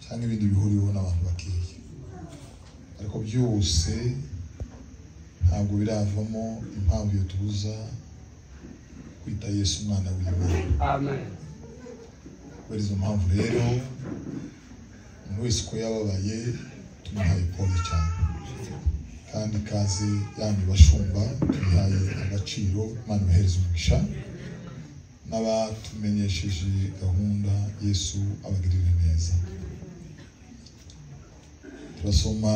cyangwa ibindi bihuriweho n'abantu bakeya, ariko byose ntabwo biravamo impamvu yotubuza kwita Yesu umwana w'Imana. Amen. Kubera izo mpamvu rero, umuntu wese uko yababaye tumuhaye pole cyane, kandi ikaze yanyu bashumba tuyihaye agaciro. Imana ibahereze umugisha n'abatumenyesheje gahunda, Yesu abagirire neza. Turasoma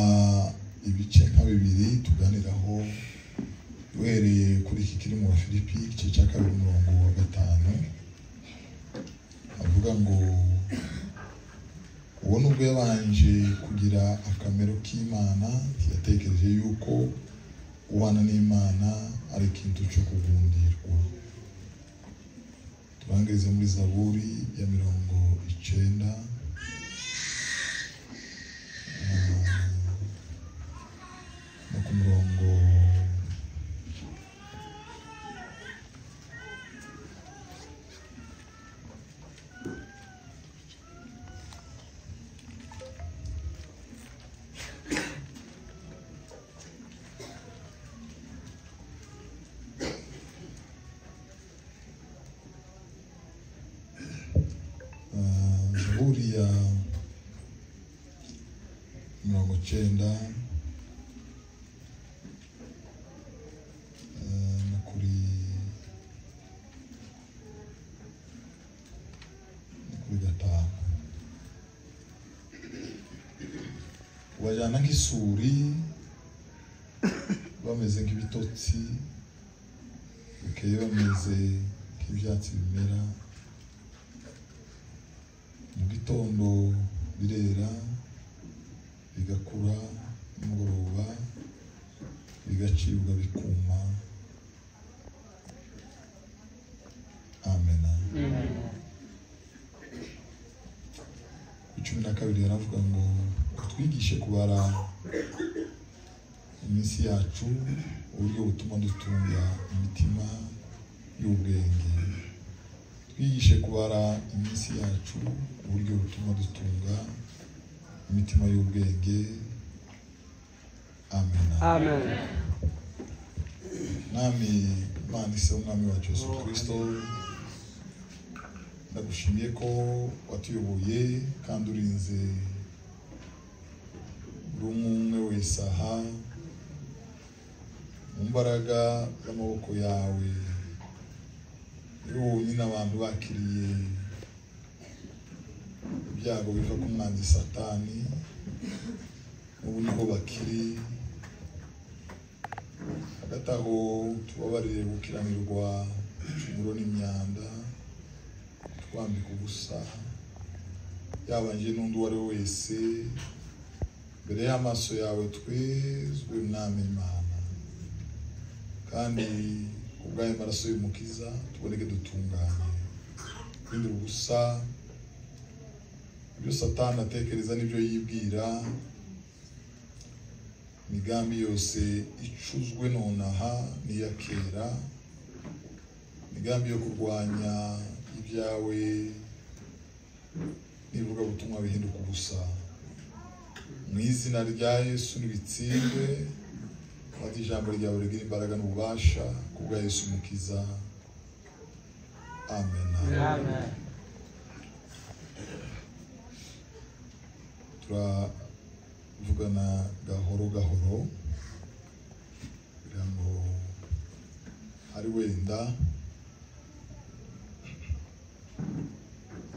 ibice nka bibiri tuganiraho, duhereye kuri iki kiri mu Bafilipi igice cya 2 umurongo wa 5, avuga ngo uwo nubwo yabanje kugira akamero k'Imana, ntiyatekereje yuko ubana n'Imana ari ikintu cyo kugundirwa. Turangirize muri Zaburi ya 90 no ku murongo Zaburi ya 90 no kuri 5. Ubajyana nk'isuri, bameze nk'ibitotsi, bukeye bameze nk'ibyatsi bimera, mu gitondo birera bigakura, nimugoroba bigacibwa bikuma. Amen. 12 yaravuga ngo twigishe kubara iminsi yacu uburyo butuma dutunga imitima y'ubwenge. Twigishe kubara iminsi yacu uburyo butuma dutunga imitima y'ubwenge. Amen. Amen. Mwami Imana ise umwami wacu Yesu Kristo, ndagushimiye ko watuyoboye kandi urinze buri umwe wese aha mu mbaraga z'amaboko yawe. Ni wowe nyine abantu bakiriye ibyago biva ku mwanzi Satani, ubu niho bakiri. Hagati aho tubabarire gukiranirwa ibicumuro n'imyanda, twambika ubusa, yaba njye n'undi uwo ari we wese, mbere y'amaso yawe twezwe Mwami Imana, kandi kubw'ayo maraso y'Umukiza tuboneke dutunganye. Twindure ubusa ibyo Satani atekereza n'ibyo yibwira, imigambi yose icuzwe nonaha n'iya kera, imigambi yo kurwanya ibyawe n'ivugabutumwa bihinduka ubusa. Mu izina rya Yesu nibitsindwe, maze ijambo ryawe rigira imbaraga n'ububasha kubwa Yesu Umukiza. Amen. Amen. Turavugana gahoro gahoro kugira ngo ari wenda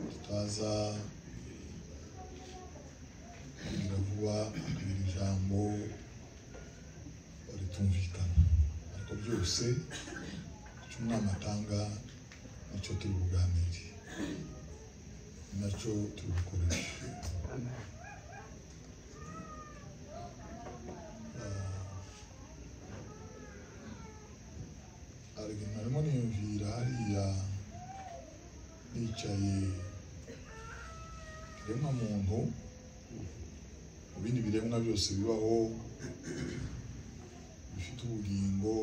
tutaza kugira vuba kugira ijambo ritumvikana, ariko byose icyo umwami atanga nicyo turi buganire, nacyo turi bukoreshe. Narimo niyumvira hariya nicaye, ikiremwa muntu mu bindi biremwa byose bibaho bifite ubugingo,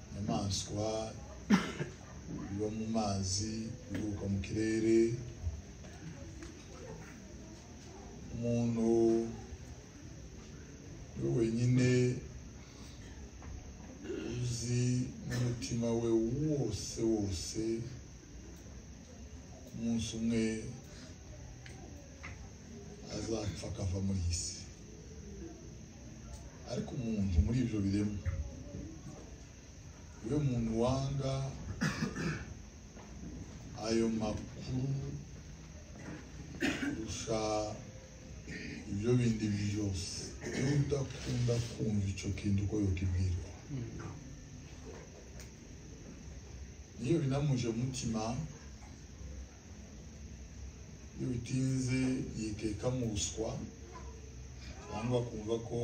inyamaswa biba mu mazi, biguruka mu kirere, Umuntu we wenyine uzi n'umutima we wose wose umunsi umwe azapfa akava muri iyi si. Ariko umuntu muri ibyo biremwa we muntu wanga ayo makuru kurusha ibyo bindi byose, iyo udakunda kumva icyo kintu uko yokibwirwa, iyo binamuje umutima, iyo bitinze yikeka mu buswa cyangwa kumva ko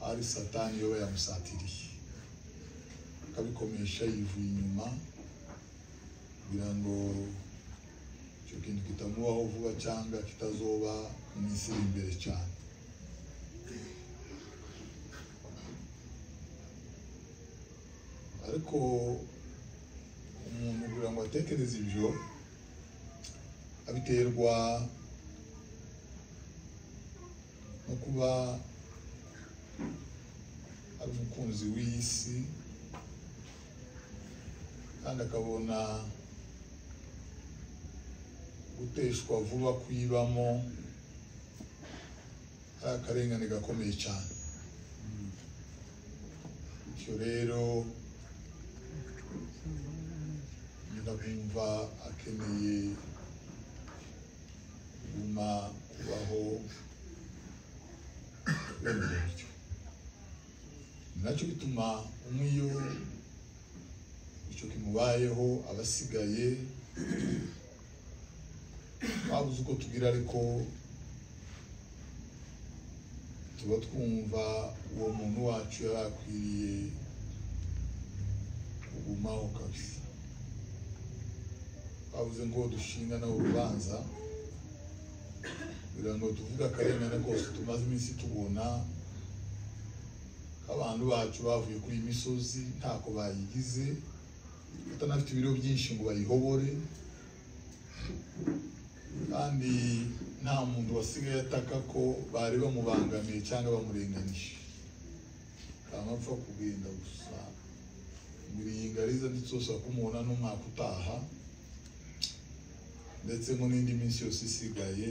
ari Satani yoba yamusatiriye, akabikomesha yivuye inyuma kugira ngo icyo kintu kitamubaho vuba cyangwa kitazoba mu minsi iri imbere cyane. Ariko umuntu kugira ngo atekereze ibyo abiterwa no kuba ari umukunzi w'isi, kandi akabona guteshwa vuba kwibamo ari akarengane gakomeye cyane. Bityo rero ndakumva akeneye kuguma kubaho bene ubwo buryo. Nacyo bituma umwe iyo icyo kimubayeho abasigaye babuze uko tugira, ariko tuba twumva uwo muntu wacu yari akwiriye kugumaho kabisa. Babuze ngo dushinga nawe urubanza kugira ngo tuvuge akarengane kose tumaze iminsi tubona abantu bacu bavuye kuri iyi misozi ntako bayigize, batanafite ibiro byinshi ngo bayihobore, kandi nta muntu wasigaye ataka ko bari bamubangamiye cyangwa bamurenganije. Amapfa kugenda gusa ngo iyi ngariza nditsose kumubona n'umwaka utaha, ndetse ngo n'indi minsi yose isigaye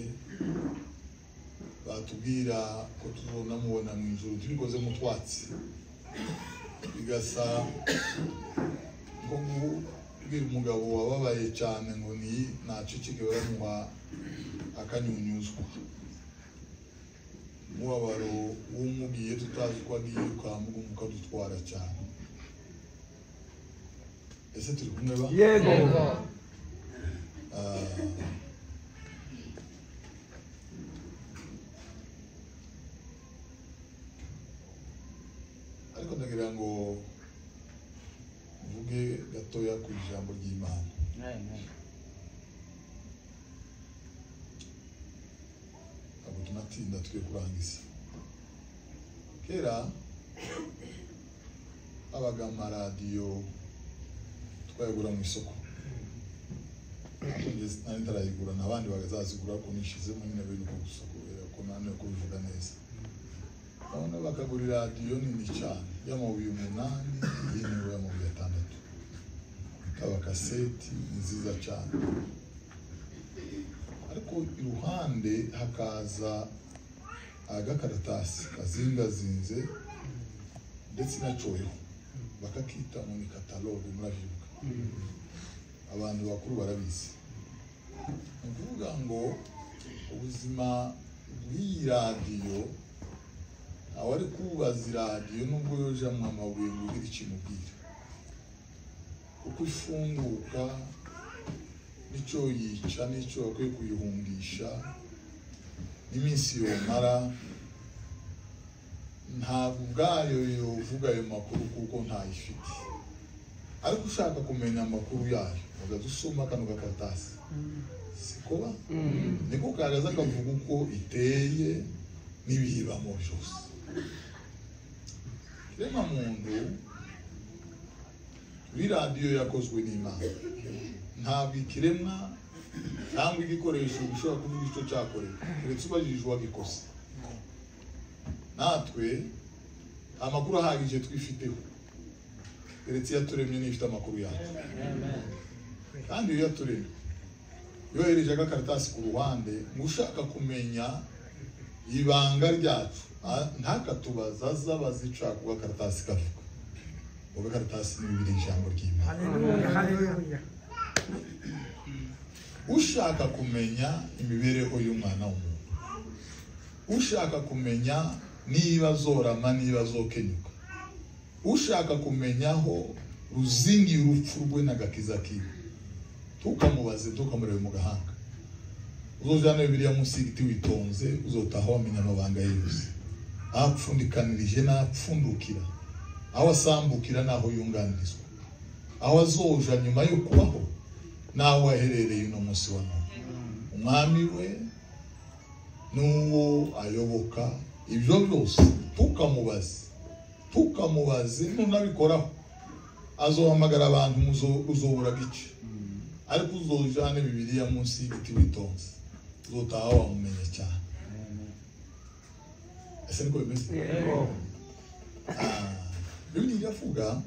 batubwira ko tuzonamubona mu ijuru tubikoze mu twatsi, bigasa nko kubwira umugabo wababaye cyane ngo ni naceceke baramuha akanyunyuzwa. Umubabaro w'umubwiye tutazi uko agiye ukamuga ukadutwara cyane. Ese turi kumwe ba? Yego. Ariko ndagira ngo mvuge gatoya ku ijambo ry'Imana. Ntabwo tunatinda twe kurangiza. Kera habaga amaradiyo twayagura mu isoko, nari ntarayigura n'abandi bakazazigura ariko nishizemo nyine bene uko gusa kubera ko nanone kubivuga neza. Noneho bakagura iradiyo nini cyane y'amabuye 8, iyindi y'amabuye 6, ikaba kaseti nziza cyane. Ariko iruhande hakaza agakaratasi kazingazinze ndetse nacoyeho, bakakita ngo ni kataloge, murabyibuka abantu bakuru barabizi. Ni ukuvuga ngo ubuzima bw'iyi radiyo awari kubaza iradiyo nubwo yojamwo amabuye ngo ugire icyo imubwira, uko ifunguka n'icyo yica n'icyo bakwiye kuyihungisha n'iminsi yomara, ntabwo ubwayo yovuga ayo makuru kuko ntayifite. Ariko ushaka kumenya amakuru yayo ugaza kano gakaratasi, sikoba niko kagaza kavuga uko iteye n'ibiyibamo byose. Kirema muntu kuri radiyo yakozwe n'Imana, ntabwo ikiremwa Cyangwa igikoresho gishobora kuvuga icyo cyakorewe keretse ubajije uwagikoze. Natwe amakuru ahagije twifiteho keretse iyaturemye n'ifite amakuru yacu. Kandi iyo yaturemye yohereje agakaratasi ku ruhande ngo ushaka kumenya ibanga ryacu ntakatubaza azabaza icyo ako gakaratasi kavuga. Ako gakaratasi ni Bibiliya, ijambo ry'Imana. Haleluya. Ushaka kumenya imibereho y'umwana w'umuntu, ushaka kumenya niba azorama niba azokenyuka, ushaka kumenya aho ruzingiye urupfu rwe n'agakiza kiwe, tukamubaze tukamurebe mu gahanga. Uzojana Bibiliya munsi y'igiti witonze, uzotaha wamenya amabanga ye yose, apfundikanirije n'apfundukira, aho asambukira n'aho yunganirizwa, aho azoja nyuma yo kubaho n'aho aherereye uno munsi wa none. Umwami we n'uwo ayoboka, ibyo byose tukamubaze nunabikoraho azohamagara abantu uzobura gice. Ariko uzojane Bibiliya munsi y'igiti witonze, uzotaha wamumenye cyane. Ese niko bimeze? Bibiliya iravuga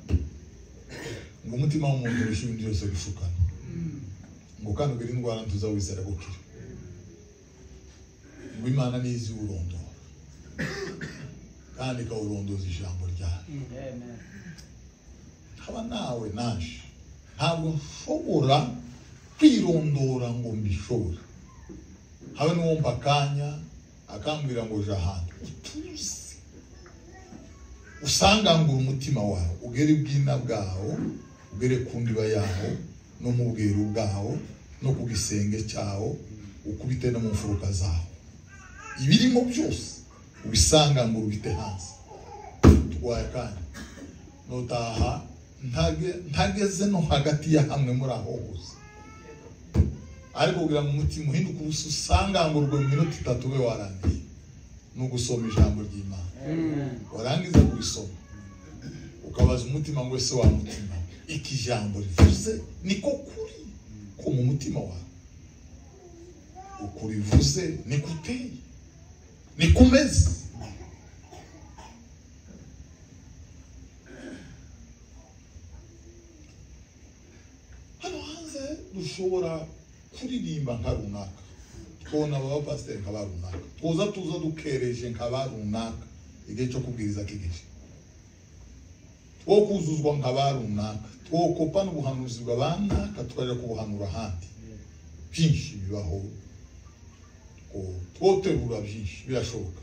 ngo umutima w'umuntu urusha ibindi byose gushukana, ngo kandi ugira indwara ntuzawizera gukira, ngo Imana niyo izi urondora kandi ikawurondoza ijambo ryayo. Haba nawe naje ntabwo nshobora kwirondora ngo mbishobore. Habe n'uwumva akanya akambwira ngo ja ahantu utuzi, usangangura umutima wawe, ugere ubwina bwawo, ugere ku ndiba yawo no mu bweru bwawo no ku gisenge cyawo, ukubite no mu mfuruka zawo, ibirimo byose ubisangangura ubite hanze. Twaye akanya notaha ntageze no hagati ya hamwe muri aho hose, ariko kugira ngo umutima uhinduke ubusa usangangurwe mu minota 3 ube warangiye ni ugusoma ijambo ry'Imana. Warangiza kurisoma ukabaza umutima ngo ese wa mutima, iki jambo rivuze niko kuri ko mu mutima wawe, ukurivuze niko uteye, niko umeze. Hano hanze dushobora kuririmba nka runaka, twona abapasiteri nka ba runaka, tuza dukereje nka ba runaka igihe cyo kubwiriza kigeje, two kuzuzwa nka ba runaka, twokopa n'ubuhanuzi bwa banaka tukaja kubuhanura ahandi. Byinshi bibaho, twoterura byinshi birashoboka,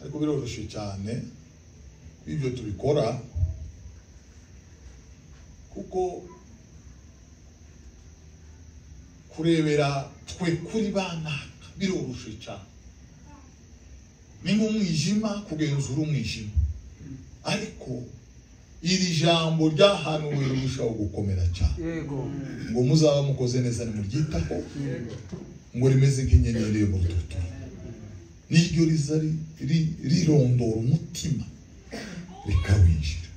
ariko biroroshye cyane ibyo tubikora kuko kurebera twe kuri banaka biroroshye cyane. Ni nk'umwijima kugenzura umwijima, ariko iri jambo ryahanuwe rirushaho gukomera cyane. Ngo muzaba mukoze neza nimuryitaho, ngo rimeze nk'inyenyeri yo mu rututu, niryo riza rirondora umutima rikawinjira,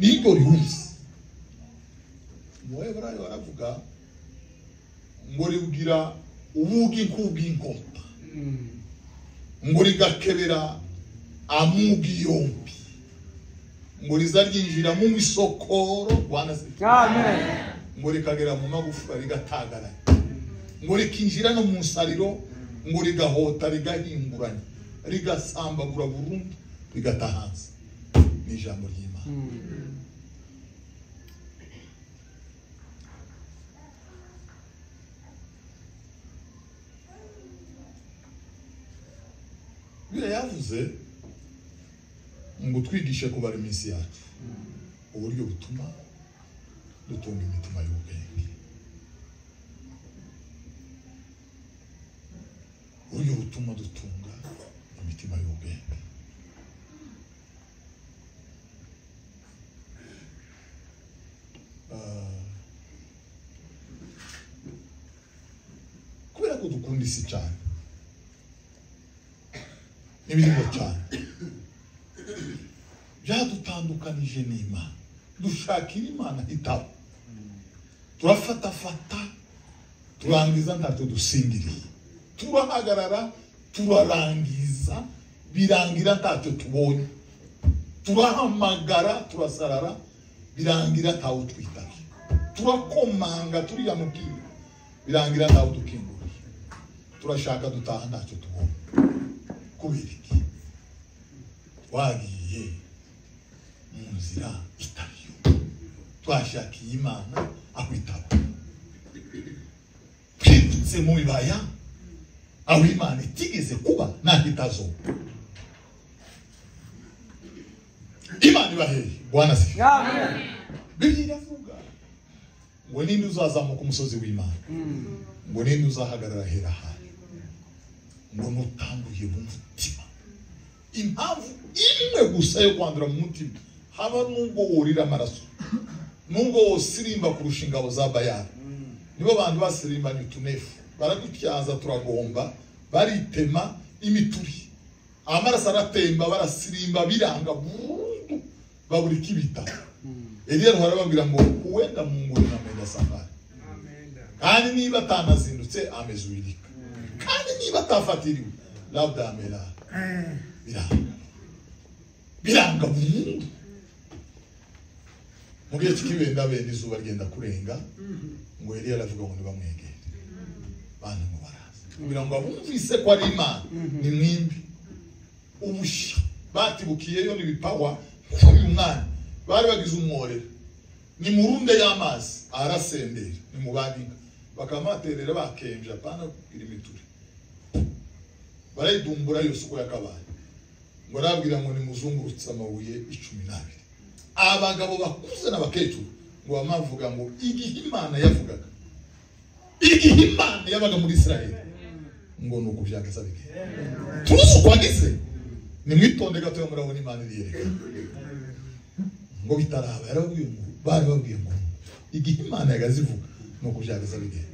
niryo rihuza. Mu Baheburayo baravuga ngo ribwira ubugi nk'ubw'inkota, ngo rigakebera amugi yombi, ngo riza ryinjira mu misokoro, ngo rikagera mu magufa rigatagaranya, ngo rikinjira no mu nsariro, ngo rigahota rigahinguranya, rigasambagura burundu, rigata hanze. Ni ijambo ry'Imana. Bibiliya yavuze ngo twigishe kubara iminsi yacu, uburyo butuma dutunga imitima y'ubwenge, uburyo butuma dutunga imitima y'ubwenge. Kubera ko dukunda isi cyane n'ibirimo cyane, byadutandukanije n'Imana, dushakira Imana itaba. Turafatafata turangiza ntacyo dusingiriye, turahagarara turarangiza birangira ntacyo tubonye, turahamagara turasarara birangira ntawe utwitabye, turakomanga turiyamukiye birangira ntawe udukinguriye, turashaka dutaha ntacyo tubonye. Kubera iki? Twagiye mu nzira itariyo, twashakiye Imana aho itaba, twirutse mu bibaya aho Imana itigeze kuba n'aho itazoba. Imana iba hehe? Bwana asifiwe. Amen. Bibiliya iravuga ngo ninde uzazamuka umusozi w'Imana, ngo ninde uzahagarara hera hayo, ngo nutanduye mu mutima. Impamvu imwe gusa yo kwandura mu mutima, haba nubwo worira amaraso, nubwo wosirimba kurusha ingabo za Bayali. Nibo bantu basirimbanye utunefu, baradutyaza turagomba, baritema imituri, amaraso aratemba, barasirimba biranga burundu, babura ikibita. Eliya arababwira ngo uwenda Mungu na mwenda safari, kandi niba atanazindutse amezuilika, kandi niba atafatiriwe labda amelala. Biranga biranga burundu. Mu gihe cy'ikibenda benda izuba ryenda kurenga, ngo Eliya aravuga ngo ntibamwegere, bantu ngo baraza kugira ngo abumvise ko ari Imana ni mwimbi ubusha batibukiyeyo n'ibipawa. Uyu mwana bari bagize umworera, ni murunde y'amazi arasendera, ni mubabinga bakamaterera bakenja apana kugira imituri, barayidumbura yose uko yakabaye. Ngo arabwira ngo nimuzungurutse amabuye 12. Abagabo bakuze n'abakecuru ngo bamavuga ngo igihe Imana yavugaga, igihe Imana yabaga muri Israeli, ngo nuko byagaza bigenda. Tuzi uko wagize, nimwitonde gato murabona Imana iriyereka. Ngo bitaraba yarababwiye ngo bari babwiye ngo igihe Imana yagazivuga nuko byagaza bigenda.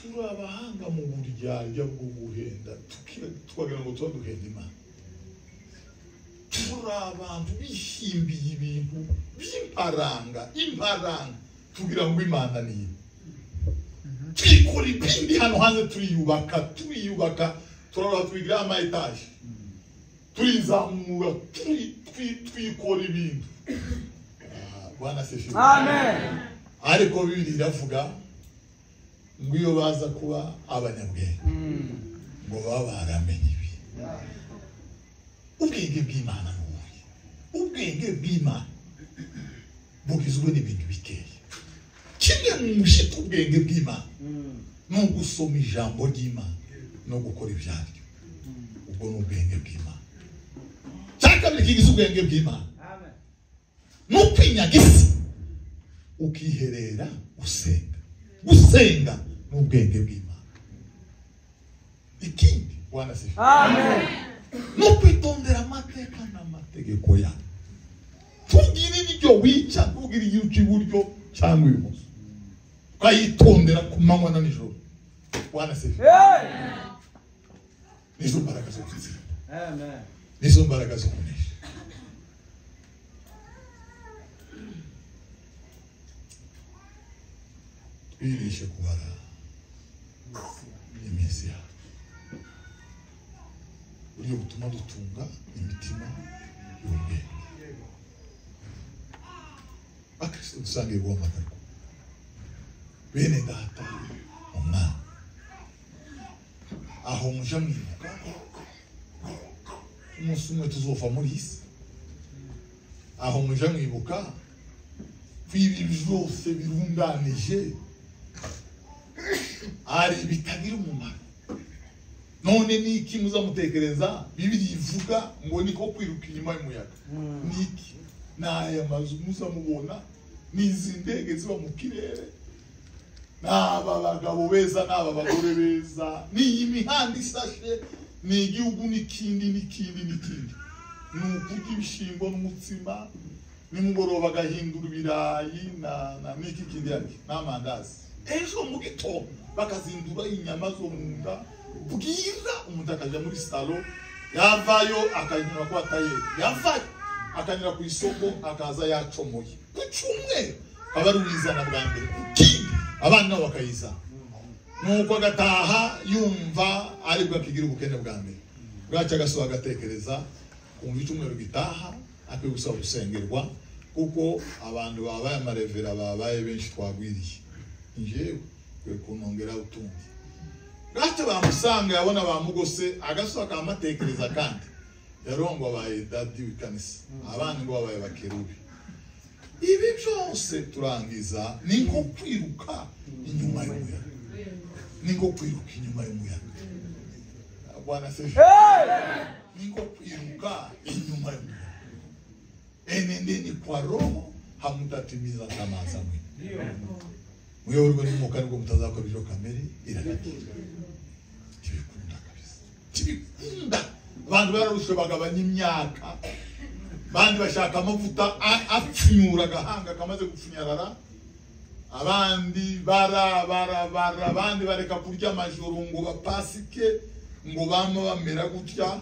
Turi abahanga mu buryarya bwo guhenda, tukagira ngo tuba duhenda Imana. Turi abantu bihimbiye ibintu by'imparanga imparanga, tugira ngo Imana ni yo. Twikora ibindi hano hanze, turiyubaka turiyubaka, turarora twigira ama etaje, turizamura, twikora ibintu. Bwana asifiwe. Amen. Ariko Bibiliya iravuga ngo iyo baza kuba abanyabwenge ngo baba baramenye ibi. Ubwenge bw'Imana ni ubuhe? Ubwenge bw'Imana bugizwe n'ibintu bikeya. Kimwe mu mushyitsi ubwenge bw'Imana ni ugusoma ijambo ry'Imana no gukora ibyaryo. Ubwo ni ubwenge bw'Imana. Cya kabiri kigize ubwenge bw'Imana ni ukwinyaga isi ukiherera usenga. Gusenga ni ubwenge bw'Imana. Ikindi Bwana asifiwe. Amen. No kwitondera amateka n'amategeko yayo. Tugire ibyo wica, tugire iyo uca iburyo cyangwa ibumoso, ukayitondera ku manywa na nijoro. Bwana asifiwe. Nizo mbaraga zo gutsinda. Amen. Nizo mbaraga zo kunesha. Twigishe kubara iminsi yacu, uburyo butuma dutunga imitima y'ubwenge. Bakristo dusangiye guhamagarwa, bene data umwana, aho muja mwibuka umunsi umwe tuzova muri isi, aho muja mwibuka ko ibi byose birunganije ari bitagira umumaro. None niki muzamutekereza? Bibiliya ivuga ngo niko kwiruka inyuma y'umuyaga. Niki? N'aya mazu muzamubona, n'izi ndege ziba mu kirere, n'aba bagabo beza n'aba bagore beza, n'iyi mihanda isashe, ni igihugu n'ikindi n'ikindi n'ikindi. Ni ukurya ibishyimbo n'umutsima, nimugoroba agahindura ibirayi na n'iki kindi yari n'amandazi. Ejo mu gitondo bakazindura inyama zo mu nda, bwira umuntu akajya muri salo Yavayo akanyura kwa tayeri, yavayo akanyura ku isoko akaza yacomoye ku cyumweru aba ruwizana bwa mbere kindi abana bakayizana. Nuko agataha yumva aribwo akigira ubukene bwa mbere bwacyo, agasoba agatekereza kumva icyumweru gitaha akwiye gusaba gusengerwa kuko abantu babaye amarevera babaye benshi twagwiriye, njyewe kwe kunongera utundi. Bwacyo bamusanga yabona bamugose agasoba akamatekereza kandi yarongo abaye dadi w'ikanisa, abandi ngo babaye bakerubi. Ibi byose turangiza ni nko kwiruka inyuma y'umuyaga, ni nko kwiruka inyuma y'umuyaga. Bwana asifiwe. Ni nko kwiruka inyuma y'umuyaga. Enendeni kwa roho hamutatimiza tamaa za mwili. Muyoborwe n'umwuka nibwo mutazakora ibyo kamere irarikira. Tibikunda kabisa, tibikunda. Abantu bararushe bagabanya imyaka, abandi bashaka amavuta apfunyura agahanga kamaze gupfunyarara, abandi bara bara bara, abandi bareka kurya amajoro ngo bapasike ngo bama bamera gutya,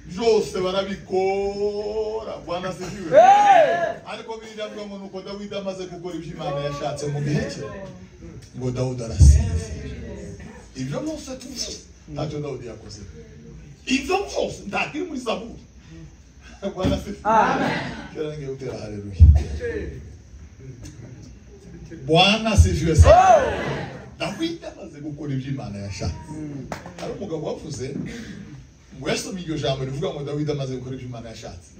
byose barabikora. Bwana asifiwe. Ariko biravuga ngo nuko Dawidi amaze gukora ibyo Imana yashatse mu gihe cye, ngo Dawudi arasinzira. Ibyo byose tuvuze ntacyo Dawudi yakoze, ibyo byose ntakiri muri Zaburi. Bwana asifiwe. Amen. Ngiye gutera haleluya. Bwana asifiwe sana. Dawidi amaze gukora ibyo Imana yashatse. Hari umugabo wavuze ngo yasomye iryo jambo rivuga ngo Dawidi amaze gukora ibyo Imana yashatse,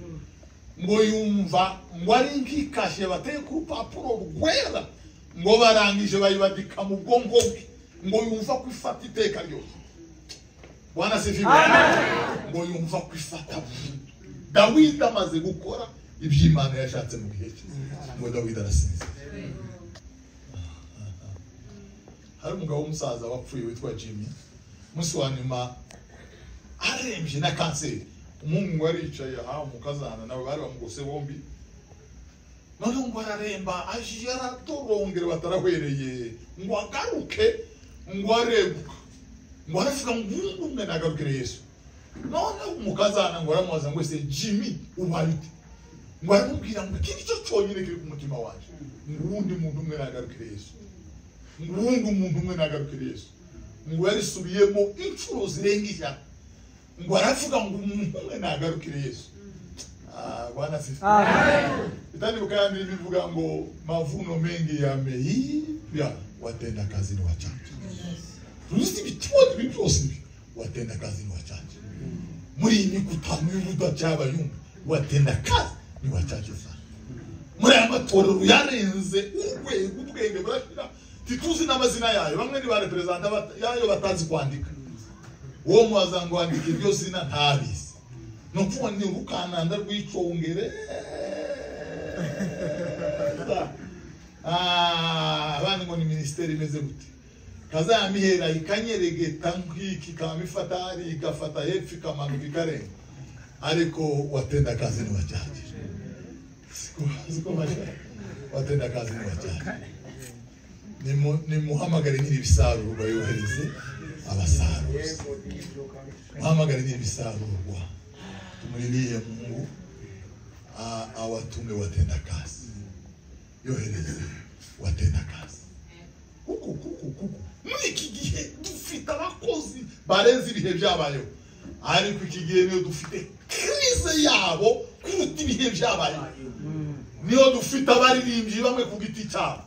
ngo yumva ngo ari nk'ikashe bateye ku rupapuro rwera, ngo barangije bayibadika mu bwonko bwe, ngo yumva ko ifata iteka ryose. Bwana asifiwe. Ngo yumva ko ifata. Dawidi amaze gukora ibyo Imana yashatse mu gihe cye, ngo Dawidi arasinzira. Hari umugabo w'umusaza wapfuye witwa Jimmy, umunsi wa nyuma arembye na kanseri. Umuhungu aricaye aha umukazana nawe bari bamugose bombi, noneho ngo araremba aje aratorongera batarahwereye ngo agaruke, ngo arebuka, ngo aravuga ngo umwe nagarukire Yesu. Noneho umukazana ngo aramubaza ngo ese Jimmy ubaye ute? Ngo aramubwira ngo iki nicyo cyonyine kiri ku mutima wanje, ngo uwundi muntu umwe nagarukire Yesu, ngo uwundi muntu umwe nagarukire Yesu. Ngo yarisubiyemo inshuro zirenga 100, ngo aravuga ngo umuntu umwe nagarukire Yesu. Bwana asifiwe. Itanibuka yandi bivuga ngo mavuno mengi yameivya, watenda kazi ni wachache. Ruzi bitubona ibi byose ibi, watenda kazi ni wachache. Muri iyi mikutano y'urudacabayumva, watenda kazi ni wachache sana. Muri aya matorero yarenze urwego ubwenge burashira, tituzi n'amazina yayo, bamwe ni ba representa yayo batazi kwandika. Uwo mubaza ngo andike iryo zina ntabizi. Ni ukuvuga ni urukananda rw'icongereza. Abandi ngo ni minisiteri imeze gute? Kazamihera ikanyeregeta nk'iki kamifata hari igafata hepfo ikamanuka ikarenga, ariko watenda kazi ni wachache. Siko masha, watenda kazi ni wachache. Nimuhamagare nyiri ibisarurwa yohereze abasaruzi. Muhamagare nyiri ibisarurwa, tumulilie Mungu awatume watenda kazi, yohereze watenda kazi. Kuko kuko kuko muri iki gihe dufite abakozi barenze ibihe byabayeho, ariko iki gihe niyo dufite krize yabo kuruta ibihe byabayeho. Niyo dufite abaririmbyi bamwe ku giti cyabo,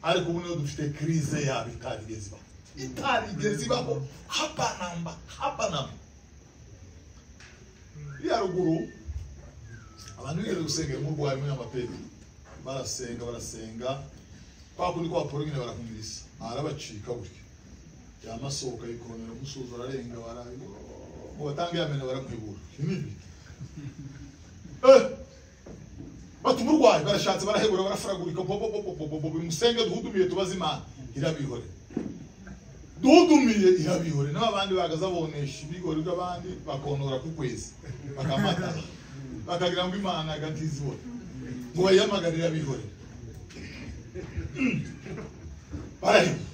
ariko ubu niyo dufite krize yabo itarigeze ibaho, itarigeze ibaho haba namba, haba namba. Iriya ruguru abantu bigeze gusengera umurwayi w'umunyamapeti, barasenga barasenga kwa kundi kwa Paul nyine barakumviriza, arabacika gutya yamasohoka yikonera umusozo ararenga, ngo batange yamena barakwibura nibi bati umurwayi barashatse barahebura barafuragurika bo bimusenge duhudumiye tubaze Imana irabihore, duhudumiye irabihore. N'abandi bagaza bonesha ibigori by'abandi bakonora ku kwezi bakamata bakagira ngo Imana gatizibone ngo bayihamagarire abihore. Barahebura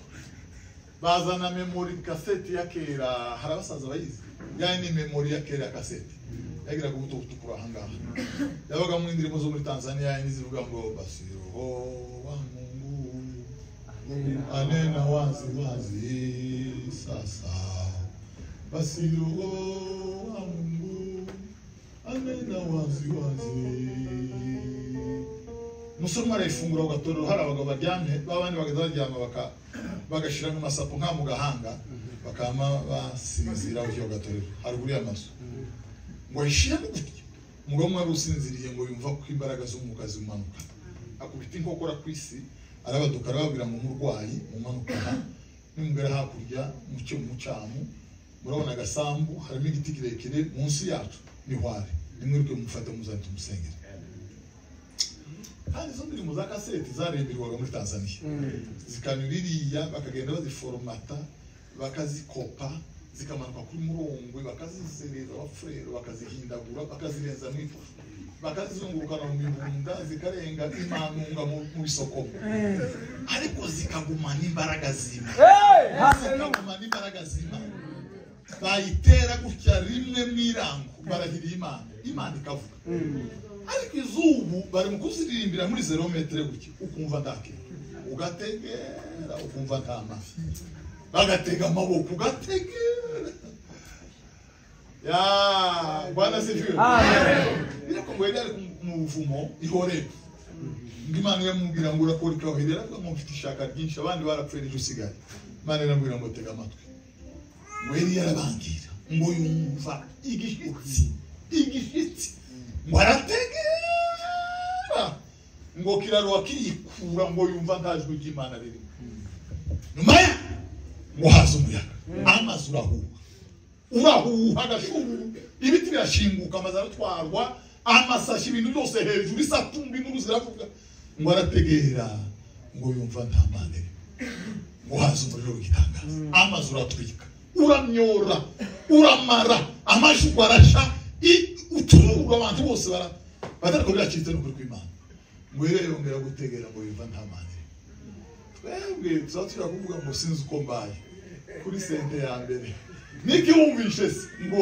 bazana memori kasete ya kera, hari abasaza bayizi Yani ni memori ya kera ya kasete yagiraga ubuto butukura ahangaha yabaga mu indirimbo zo muri Tanzania nizivuga ngo basi roho wa Mungu anena wazi wazi sasa basi roho wa Mungu anena wazi wazi. Umusore arayifungura ugatorero hari abagabo baryamye babandi bageza baryama bagashira nk'amasapo nka mu gahanga bakama basinzira ukiyo gatorero haruguru y'amazu ngo ayishiramo gutya. Umugabo umwe wari usinziriye ngo yumva ko imbaraga z'umwuka zimanuka akubita inkokora ku isi arabaduka arababwira ngo umurwayi mumanuka nimugera hakurya mucyo mucamu murabona agasambu harimo igiti kirekire munsi yacu ni hware nimwiruke mufate muzane tumusengere. Kandi izo ndirimbo za kaseti zaririmbirwaga muri Tanzania zikanyura iriya bakagenda baziforomata bakazikopa zikamanuka kuri Murongwe bakazizereza abafurero bakazihindagura bakazirenza mu ifu bakazizungurukana mu mibunda zikarenga imanunga mu isoko ariko zikagumana imbaraga zima. Zikagumana imbaraga zima bayitera gutya rimwe mwirango barahiriye Imana, Imana ikavuga. Ariko izubu bari mu kuziririmbira muri 0 metre gutya ukumva ndake ugategera ukumva nta mafi bagatega amaboko ugategera ya Bwana asifiwe. Amen. Ngo yari ari mu buvumo ihore ngo Imana yamubwira ngo urakora ikahirera avuga ngo mfite ishaka ryinshi abandi barapfuye n'ejo usigaye. Imana iramubwira ngo tega amatwi ngo yari yarabangira ngo yumva igishitsi ngo arategera ngo kiraruwa kirikura ngo yumva nta jwi ry'Imana ririmo. Nyuma ya ngo haza umuyaga amazi urahuha agashubu ibiti birashinguka amazi aratwarwa amasashi ibintu byose hejuru isatumba inkuru ziravuga ngo arategera ngo yumva nta mana irimo. Ngo haza umuriro w'igitangaza amazi uratwika uramyora uramara amajwi arasha utururwa abantu bose batariko biracitse n'ukuri kw'Imana. Ngo rero yongera gutegera ngo yumva nta mana irimo. Twebwe tuzaba tushobora kuvuga ngo sinzi uko mbaye kuri sente ya mbere niki wumvishe se ngo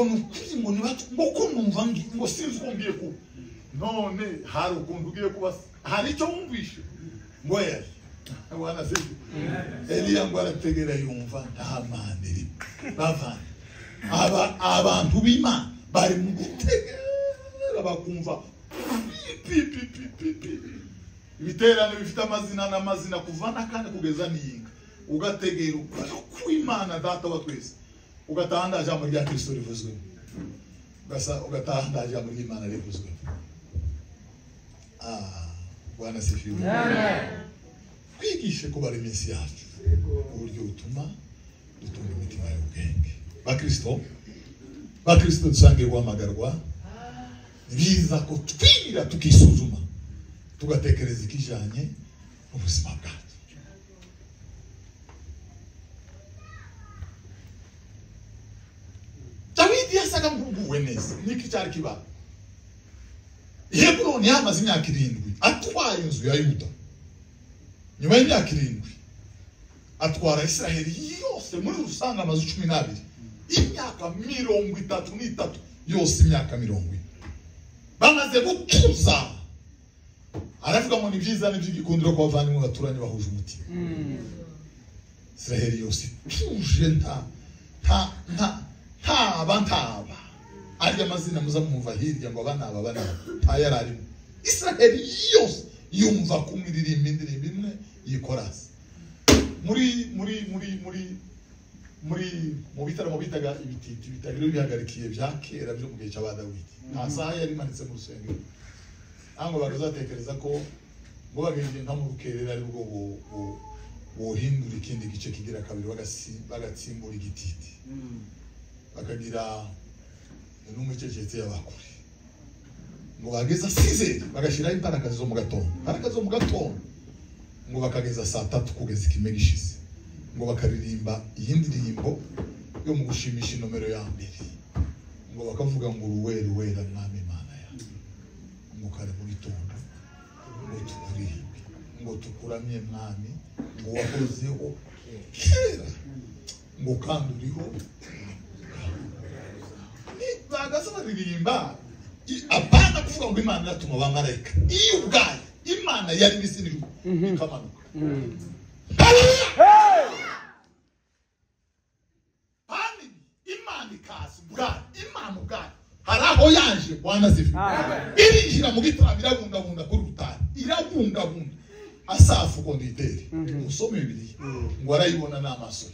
nukuri ngo ngo ko numva ngo sinzi uko ngiye kuba none hari ukuntu ugiye kuba hari icyo wumvishe ngo yari Bwana asifiwe. Eliya ngo arategera yumva nta mana irimo. Bavana abantu b'Imana bari mu gutegera bakumva pi pi pi pi pi ibiterane bifite amazina n'amazina kuva n'akandi kugeza n'iyinga ugategera kw'Imana data wa twese ugataha nta jambo rya Kristo rivuzwe ugataha nta jambo ry'Imana rivuzwe. Bwana asifiwe. Twigishe kubara iminsi yacu uburyo butuma dutunga imitima y'ubwenge. Bakristo dusangiye guhamagarwa ni byiza ko twira tukisuzuma tugatekereza ikijanye n'ubuzima bwacu. Dawidi yasaga nk'uguwe neza niki cyari kiba. Heburoni yamaze imyaka 7 atwaye inzu ya Yuda. Nyuma y'imyaka 7 atwara Israheli yose muri rusange amazu 12 imyaka 33 yose imyaka 40 bamaze gutuza. Aravuga ngo ni byiza n'iby'igikundiro ko abavandimwe baturanye bahuje umutima. Israheli yose tuje nta ntaba arya amazina muza mwumva hirya ngo abana aba bana nta yararimo. Israheli yose yumva kumwiririmba indirimbo imwe yikorasi muri muri muri muri muri mu bitaramo bitaga ibititi bitagiro bihagarikiye bya kera byo mu gihe cya Dawidi. Nta saha yari imanitse mu rusengero ango barazatekereza ko ngo bagenje nka mu rukerera ari bwo bohindura ikindi gice kigira kabiri bagatsimbura igititi bakagira n'umukecetse y'abakuri ngo bageza 6 bagashira imbaraga zo mu gatondo imbaraga zo mu gatondo ngo bakageza saa 3 kugeza ikime gishize ngo bakaririmba iyindi ndirimbo yo mu gushimisha inomero ya mbere ngo bakavuga ngo uruwera uwera mwami Imana ya ngo kare mu gitondo ngo tukuririmbe ngo tukuramye mwami ngo wahozeho kera ngo kandi uriho. Baza baririmba apana kuvuga ngo Imana iratuma abamarayika, iyo ubwayo Imana yari isi n'ijuru ikamanuka. Kandi Imana ikaza ubwayo, Imana ubwayo hari aho yaje. Bwana asifiwe. Irinjira mu gitaramo, irabundabunda kuri rutari, irabundabunda. Asafu konditere, usome Bibiliya, ngo arayibona n'amaso ye,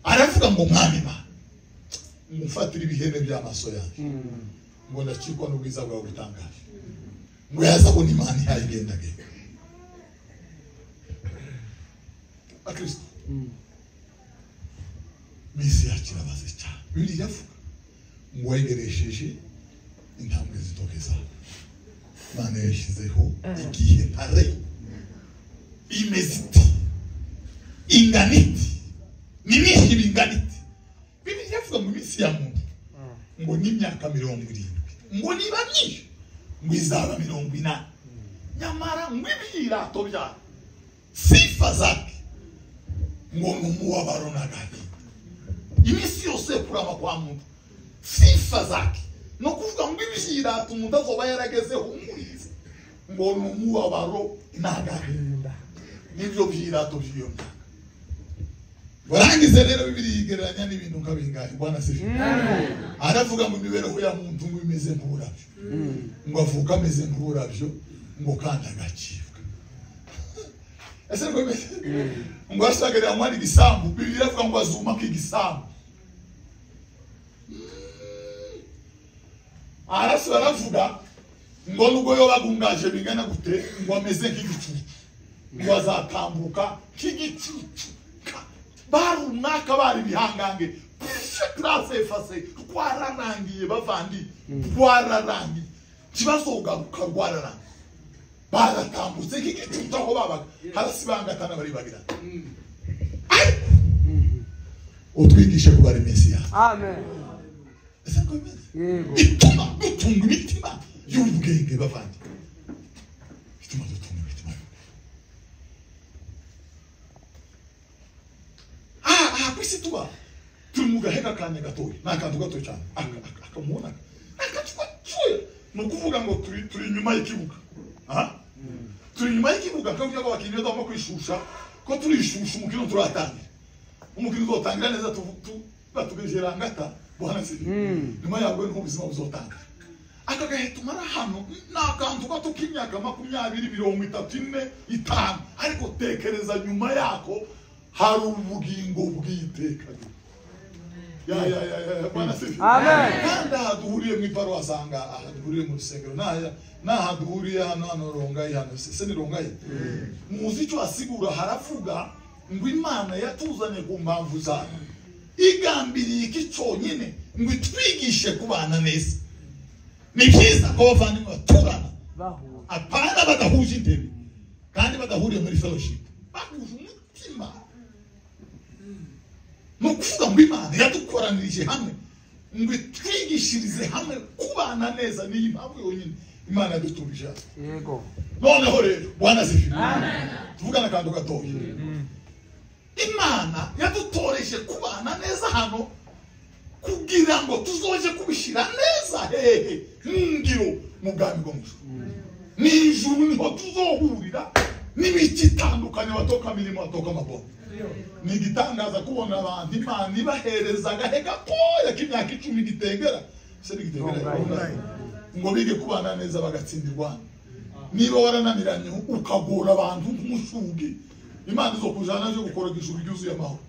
aravuga ngo Mwami Imana, mufatire ibihembe by'amaso yanjye, ngo ndacikwa n'ubwiza bwawe butangaje. Ngo yazabona Imana ihayigendagenda. Bakristo, misi yacu irabaze cyane. Bibiliya iravuga ngo wayigeresheje intambwe zitoke zawe. Imana yashyizeho igihe ntarengwa, imeze iti, ingana iti, ni myinshi bingana iti. Bibiliya ivuga ngo iminsi ya muntu ngo ni imyaka 70, ngo niba myinshi ngo izaba 80, nyamara ngo ibyirato byayo, sifa zake, ngo ni umubabaro n'agahinda. Iminsi yose kurama kwa muntu, sifa zake, no kuvuga ngo ibyirato umuntu azoba yaragezeho umurizi, ngo ni umubabaro n'agahinda, nibyo byirato by'iyo myaka. Barangize rero Bibiliya igereranya n'ibintu nka bingahe. Bwana asifiwe. Aravuga ngo imibereho ya muntu ngo imeze nk'uburabyo, ngo avuka ameze nk'uburabyo, ngo kandi agacibwa. Ese niko bimeze? Ngo asagarira mwana igisambu, Bibiliya iravuga ngo azuma k'igisambu. Arasura aravuga ngo nubwo yo bagungaje bingana gute, ngo ameze nk'igicucu, ngo azatambuka nk'igicucu. Bari umwaka bari ibihangange, classe efase, rwararangiye bavandi, rwararangiye, kibazogaruka rwararangiye. Baratambutse nk'igicucu aho babaga, harasibangatana baribagirana. Ariko utwigishe kubara iminsi yawe. Amen. Ese niko bimeze? Yego. Ituma dutunga imitima y'ubwenge bavandi, ituma dutunga imitima y'ubwenge. Aha ku isi tuba turi mu gahe k'akanya gatoya, ni akantu gato cyane, akamubona akantu gatoya. Ni ukuvuga ngo turi inyuma y'ikibuga, turi inyuma y'ikibuga, kavuga ko abakinnyi bagomba kwishusha, ko turishusha umukino turatangira, umukino uzotangira neza batugejera ngata. Bwana asifiwe. Nyuma yabwo niho ubuzima buzotangira. Aka gahe tumara hano ni akantu gato k'imyaka 20, 30, 50, ariko tekereza nyuma yako hari ubugingo bw'iteka. Ya ya ya ya, Bwana asifiwe. Amen. Kandi aha duhuriye mu iparuwasi, aha duhuriye mu rusengero, n'aha duhuriye hano, hano Rongayi, hano se ni Rongayi. Muzi icyo asigura, haravuga ngo Imana yatuzanye ku mpamvu zayo, igambiriye iki cyonyine, ngo itwigishe kubana neza. Ni byiza ko abavandimwe baturana, apana badahuje intebe kandi badahuriye muri fellowship, bahuje umutima. Ni ukuvuga ngo Imana yadukoranirije hamwe ngo itwigishirize hamwe kubana neza. Niyi mpamvu yonyine Imana yaduturije hano. Yego. Noneho rero Bwana asifiwe. Tuvugane akantu gatoya. Imana yadutoreje kubana neza hano kugira ngo tuzoje kubishyira neza hehe mu ngiro mu bwami bwo mu ijuru. Ni ijuru niho tuzohurira n'imico itandukanye, batoka mirimo, batoka amaboko. Ni igitangaza kubona abantu Imana ibahereza agahe gatoya k'imyaka 10 gitengera, se gitengera, ngo bige kubana neza bagatsindirwa. Niba warananiranye ukagora abantu nk'umushugi, Imana izokujana je gukora ijuru ryuzuye amahoro.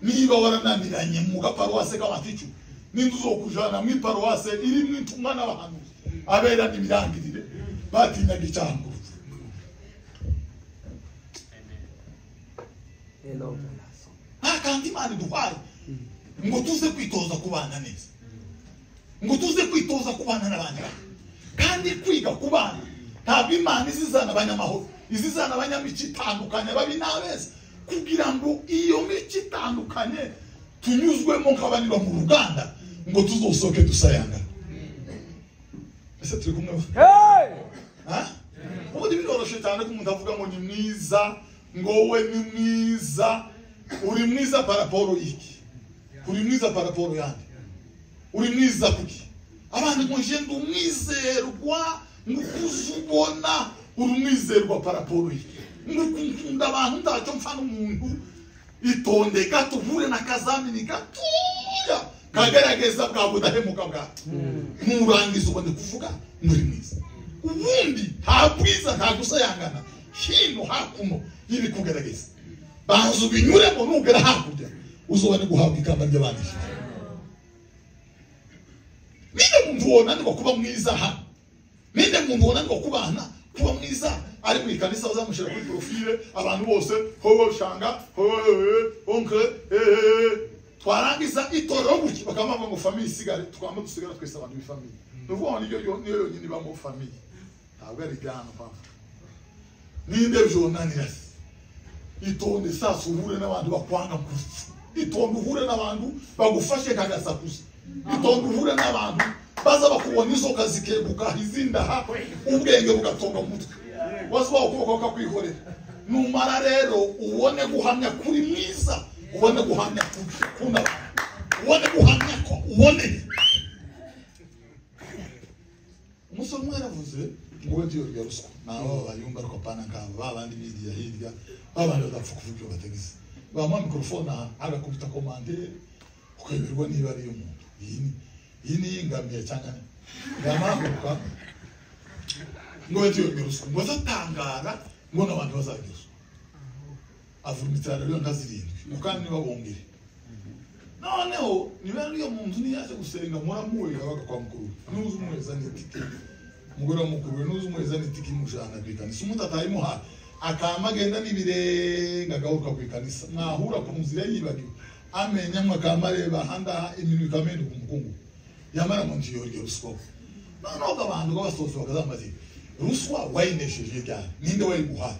Niba warananiranye mu gaparuwase k'abaticu, n'inzu zokujana mu iparuwase irimo intumwa n'abahanuzi abera n'ibirangirire batinyaga icyango. Nta kandi Imana iduhaye ngo tuze kwitoza kubana neza, ngo tuze kwitoza kubana n'abandi. Kandi kwiga kubana ntabwo Imana izizana abanyamahoro, izizana abanyamico itandukanye, babi n'abeza, kugira ngo iyo mico itandukanye tunyuzwemo nk'abanyura mu ruganda, ngo tuzosohoke dusayangana. Ese turi kumwe? Ubundi biroroshye cyane ko umuntu avuga ngo ni mwiza, ngo we ni mwiza. Uri mwiza paraporo iki? Uri mwiza paraporo yande? Uri mwiza kuki? Abandi ngo nje ndi umwizerwa, ngukuzubona uri umwizerwa paraporo ye. Ngukunda abantu ntacyo mfa n'umuntu. Itonde gato uhure na kazamini gatoya kagaragaza bwa budahemuka bwawe. Nurangiza ubone kuvuga muri mwiza. Ubundi nta bwiza nta gusayangana hino hakuno y'ibikugerageza. Banza ubinyuremo nugera hakurya uzobone guhabwa ikamba ry'abaneshejwe. Ninde muntu wonanirwa kuba mwiza hano? Ninde muntu wonanirwa kubana kuba mwiza ari mu ikanisa bazamushyira kuri profile abantu bose hoho shanga hoho oncle twarangiza itorero gutya bakamama ngo famille isigare twama dusigara twese abantu b'ifamille. Nuvuga niyo niyo yonyine ibamo famille ntabwo ari gano papa. Ninde byonanira itonde sasa uhure n'abantu bakwanga kufu. Itonde uhure n'abantu bagufashe kagasakuza. Itonde uhure n'abantu baza bakubona inzoka zikeguka izinda ha ubwenge bugatonga mutwe. Wazuba ukuboko kakwihorera. Numara rero ubone guhamya kuri mwiza, ubone guhamya kukunda, ubone guhamya ko ubone. Umusore umwe yaravuze ngo we ndiyorya ruswa nabo bayumva ariko pana nkabo babandi bidiya hirya babandi badapfa kuvuga ibyo bategize. Bamuha mikrofone agakubita komande ukayoberwa niba ari umuntu. Iyi ni ingamiye cyangwa yamahaguruka ngo ndiyorya ruswa ngo azatangara ngo n'abantu bazarya ruswa. Avura imitara rero nka zirindwi ngo kandi ntibabongere. Noneho niba ariyo muntu niyaje gusenga muramuwe yabaga kwa mukuru nuzi umuheza n'itike umugore wa mukuru we nuzi umuheza n'itike imujana ku ikanisa umuntu atayimuha akama agenda n'ibirenga agaruka ku ikanisa mwahura ku nzira yibagiwe amenya mwe akama areba ahangaha iminwa ikameneka umukungu yamara mu nzu yorya ruswa. Noneho abantu basohoze bakazambaza ruswa wayinesheje ryari? Ninde wayiguhaye?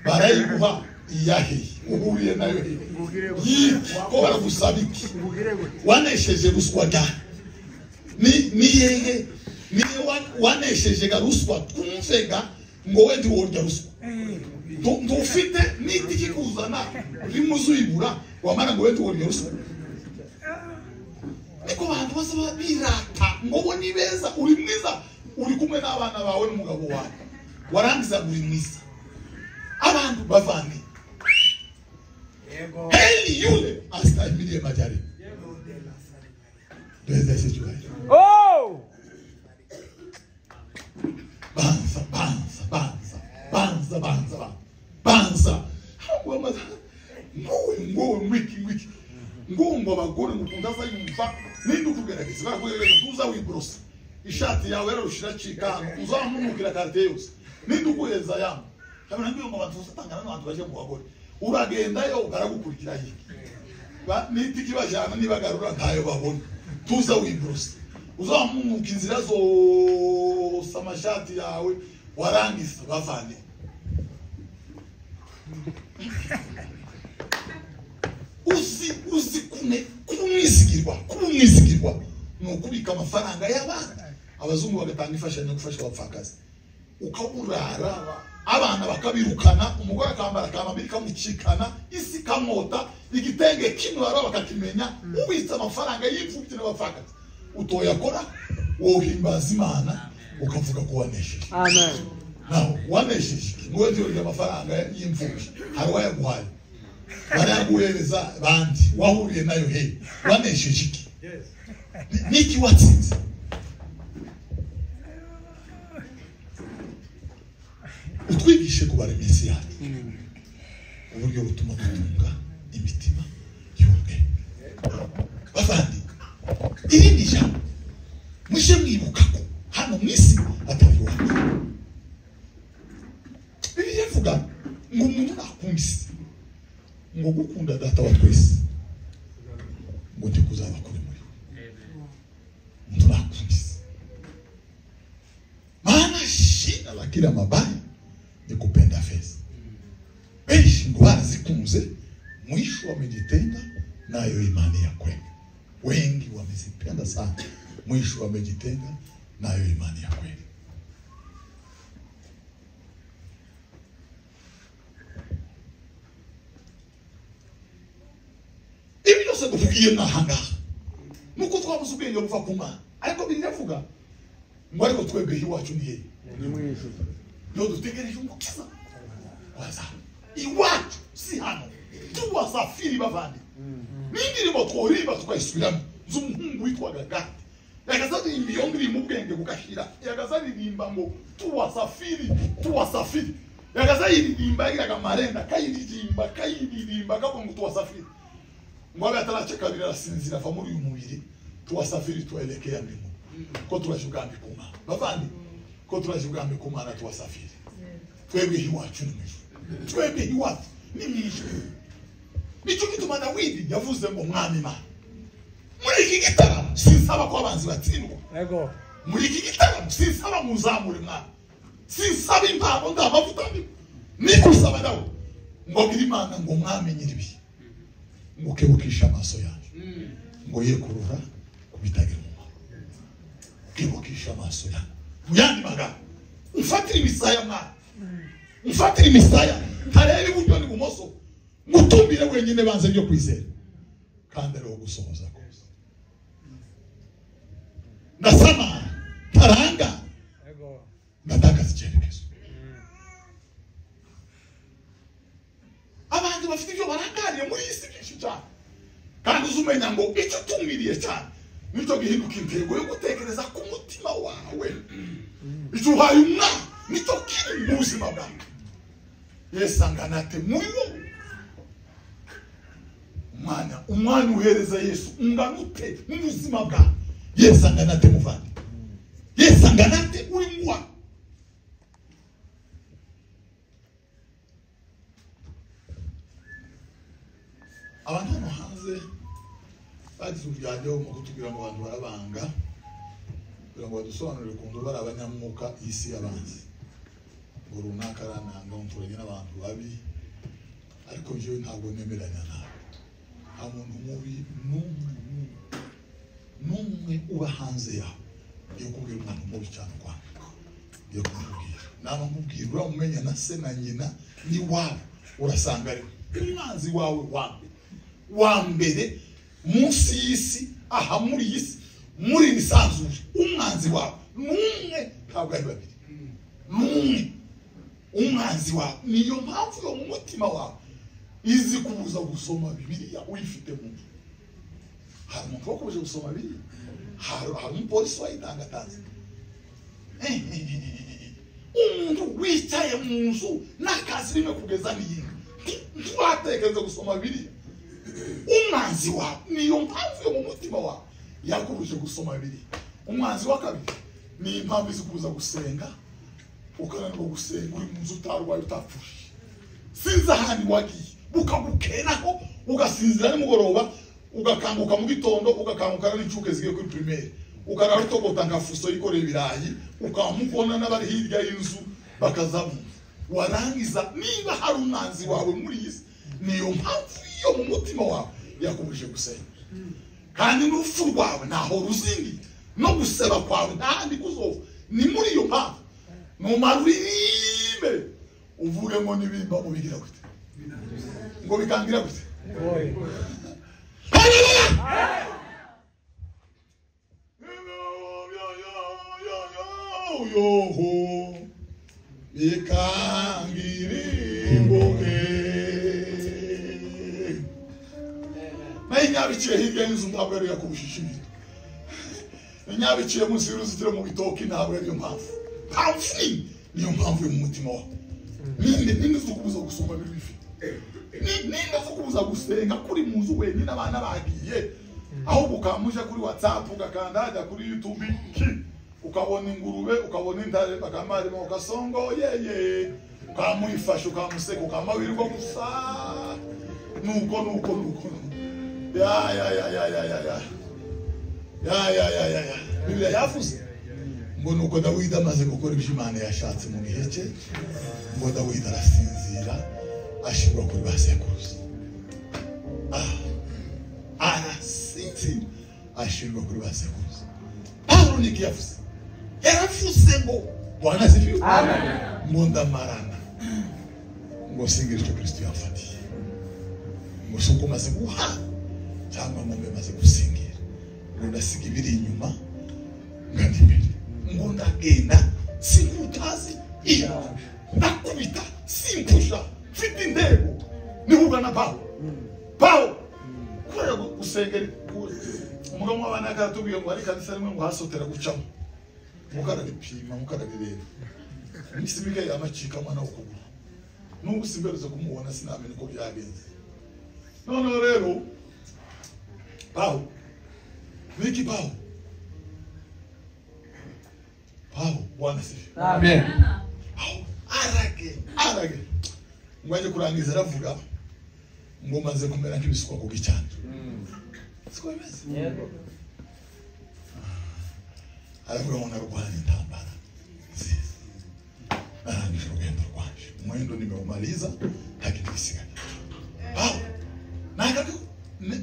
Barayiguha iyahe? Uhuriye nayo he? Yiki ko baragusaba iki? Wanesheje ruswa ryari? Ni hehe? Ni wanesheje ga ruswa twumvega ngo we ndiworya ruswa. Ndufite n'itiki kuzana rimuzuyibura wamara ngo we ndiworya ruswa. Niko bantu bose birata ngo bo ni beza. Uri mwiza uri kumwe n'abana bawe n'umugabo wawe warangiza uri mwiza abantu bavane. Heri yule astahimilie majaribu. Oh! Banza banza banza banza banza banza ngo wiki wiki ngo abagore ngukunda zayumva ninde ukugerageza barakugerageza tuza wibrosa ishati yawe rero ushiracika uzamumukira carte yose ninde ukuheza yamo kabona ngiyo ngo abantu usatangana n'abantu baje mu bagore uragendayo ukaragukurikira hiki nitiki bajana nibagarura ntayo babona tuza wibrosa uzamumuka inzira zose amashati yawe warangiza bavane. Uzi kune kumwizigirwa kumwizigirwa ni ukubika amafaranga y'abana abazungu bagatanga imfashanyo gufasha abapfakazi ukaburara abana bakabirukana umugore akambara akamambiri kamucikana isi kamota igitenge kimwe baro bakakimenya ubitse amafaranga y'imfubyi n'abapfakazi utoyakora wohimbaza Imana ukavuga ko wanesheje. Amen. Naho wanesheje ngo ndiyorya amafaranga y'imfubyi hari wayaguhaye baraguhereza bandi wahuriye nayo he wanesheje iki? Niki watsinze? Utwigishe kubara iminsi yacu uburyo butuma dutunga imitima y'ubwenge. Bavandi irindi jambo muje mwibuka ko hano mu isi atari iwacu. Bibiliya ivuga ngo umuntu nakunda isi ngo gukunda data wa twese ngo ntikuzaba kuri muri we. Umuntu nakunda isi maana shina la kila mabaya ni kupenda fedha. Benshi ngo barazikunze mwisho wamejitenga nayo imani ya kweli. Wengi wamezipenda sana mwisho wamejitenga nayo imani ya kweli. Ibi byose duhugiye n'ahangaha nuko twabuze Wabuze ubwenge buva ku Mana. Ariko biravuga ngo ariko twebwe iwacu ni hehe? Ni mu ijuru. Niho dutegereje umukiza waza. Iwacu si hano. Tuwasafiri bavandi. N'indirimbo tworirimba tukayisubiramo z'umuhungu witwaga Gadi. Yakazaririmba iyo ndirimbo ubwenge bugashira. Yakazaririmba ngo tuwasafiri, tuwasafiri. Yakazaririmba yagiraga amarenda akayiririmba akayiririmba akavuga ngo tuwasafiri. Ngo abe atarace kabiri arasinzira ava muri uyu mubiri. Tuwasafiri tuelekea mbinguni. Ko turaje ubwami ku Mana. Bavandi, ko turaje ubwami ku Mana tuwasafiri. Twebwe iwacu ni mu ijuru. Twebwe iwacu ni mu ijuru. Nicyo gituma Dawidi yavuze ngo mwami Mana, muri iki gitaramo sinsaba ko abanzi batsindwa. Yego. Muri iki gitaramo sinsaba muzamure mwana. Sinsaba impano ndamavuta ndi. Nikusaba dawe ngo bwire Imana ngo mwami nyiribihe, ngo kebukisha amaso yanjye, ngo ye kurura kubitagira umumaro. Kebukisha amaso yanjye. Mu yandi magambo, umfatire imisaya mwana. Umfatire imisaya, ntareba iburyo n'ibumoso. Ngutumbire wenyine banze byo kwizera kandi ariho gusohoza kose. Ndasamara ntaranga, ndatakaza icyerekezo. Abantu bafite ibyo barangariye muri iyi si byinshi cyane, kandi uzumenya ngo icyo utumiriye cyane nicyo gihinduka intego yo gutekereza ku mutima wawe. Icyo uhaye umwana nicyo kiri mu buzima bwawe. Yesu angana ate muri wowe? Umwanya uhereza Yesu ungana ute mu buzima bwawe? Yesu angana ate muvandi? Yesu angana ate uri muwa? Abantu hano hanze bagize uburyarya mu kutubwira ngo abantu barabanga, kugira ngo badusobanurire ukuntu bari abanyamwuka isi y'abanzi, ngo runaka arananga nturanye n'abantu babi. Ariko njyewe ntabwo nemeranya nawe. Nta muntu mubi n'umwe uba hanze yawe. Ngiye kubwira umuntu mubi cyane kwanga. Ngiye kumubwira. Naba nkubwira uramumenya na se na nyina n'iwabo, urasanga ari umwanzi wawe wa mbere. Wa mbere munsi y'isi, aha muri iyi si, muri iri sanzure, umwanzi wawe n'umwe, ntabwo ari babiri. N'umwe. Umwanzi wawe. Niyo mpamvu yo mu mutima wawe izi kubuza gusoma Bibiliya uyifite mu nzu. Hari umuntu wakubuje gusoma Bibiliya? Hari umupolisi wayitangatanze. Umuntu wicaye mu nzu n'akazi rimwe kugeza n'iyinga, ntiwatekereza gusoma Bibiliya. Umwanzi wawe, niyo mpamvu yo mu mutima wawe yakubuje gusoma Bibiliya. Umwanzi wa kabiri ni impamvu izi kubuza gusenga, ukananirwa gusenga uri mu nzu utarwaye utapfuye. Sinzi ahantu wagiye bukagukeraho, ugasinzira nimugoroba, ugakanguka mu gitondo, ugakanguka n'incuke zigiye kuri primaire, ukarara utogota nka fuso yikoreye ibirayi, ukamubona n'abari hirya y'inzu bakazabumva. Warangiza niba hari umwanzi wawe muri iyi si, niyo mpamvu yo mu mutima wawe yakubuje gusenga. Kandi n'urupfu rwawe ntaho ruzingiye, no guseba kwawe ntahandi kuzova. Ni muri iyo mpamvu numara uririmbe uvuge ngo nibimba mubigira gute, ngo bikangira gute. Haleluya! Bikangirimboke. Nayo inyabiciye hirya y'inzu ntabwo yari yakubujije ibintu. Inyabiciye munsi y'uruzitiro mu bitoki ntabwo ariyo mpamvu. Mpamvu niyo mpamvu yo mu mutima wawe. Ninde uzukubuza gusoma Bibiliya ifite? Ninde uzukubuza gusenga kuri mu nzu wenyine abana bagiye? Ahubwo ukamuja kuri WhatsApp, ugakanda hajya kuri YouTube, ukabona ingurube, ukabona intare, bakamarima ukasongo yeye, ukamuyifasha ukamuseka, ukamawirwa gusa. Nuko nuko nuko. Ya ya ya ya ya ya ya. Ya ya ya ya ya. Bibiliya yavuze ngo nuko Dawidi amaze gukora ibyo Imana yashatse mu gihe cye, ngo Dawidi arasinzira ashirwa kuri ba sekuruza. Arasinzira ashirwa kuri ba sekuruza. Pawulo niki yavuze? Yaravuze ngo Bwana asifiwe. Amen. Ngo ndamarana, ngo singira icyo Kristo yamfatiye, ngo si uko maze guha cyangwa ngo mbe maze gusingira, Ngo ndasiga ibiri inyuma ngana imbere, ngo ndagenda sinkutazi iyo ndakubita simpusha, mfite intego nihura na Pawulo. Pawulo kubera gusengera umugabo w'abana yaratubwiye ngo hari kanisa rimwe ngo hasotera gucamo, mukararipima mukarabireba iminsi mike yamacika mwana w'ukuguru, n'ubu simbereze kumubona sinamenye uko byagenze. Noneho rero Pawulo niki Pawulo Pawulo Bwana asifiwe. Amen. Pawulo arage ngo ajye kurangiza aravuga ngo maze kumera nk'ibisukwa ku gicaniro. Siko bimeze? Yego. Aravuga ngo narwanye intambara nziza, narangije urugendo rwanje, umwendo nimeumaliza, nta kintu gisigaye.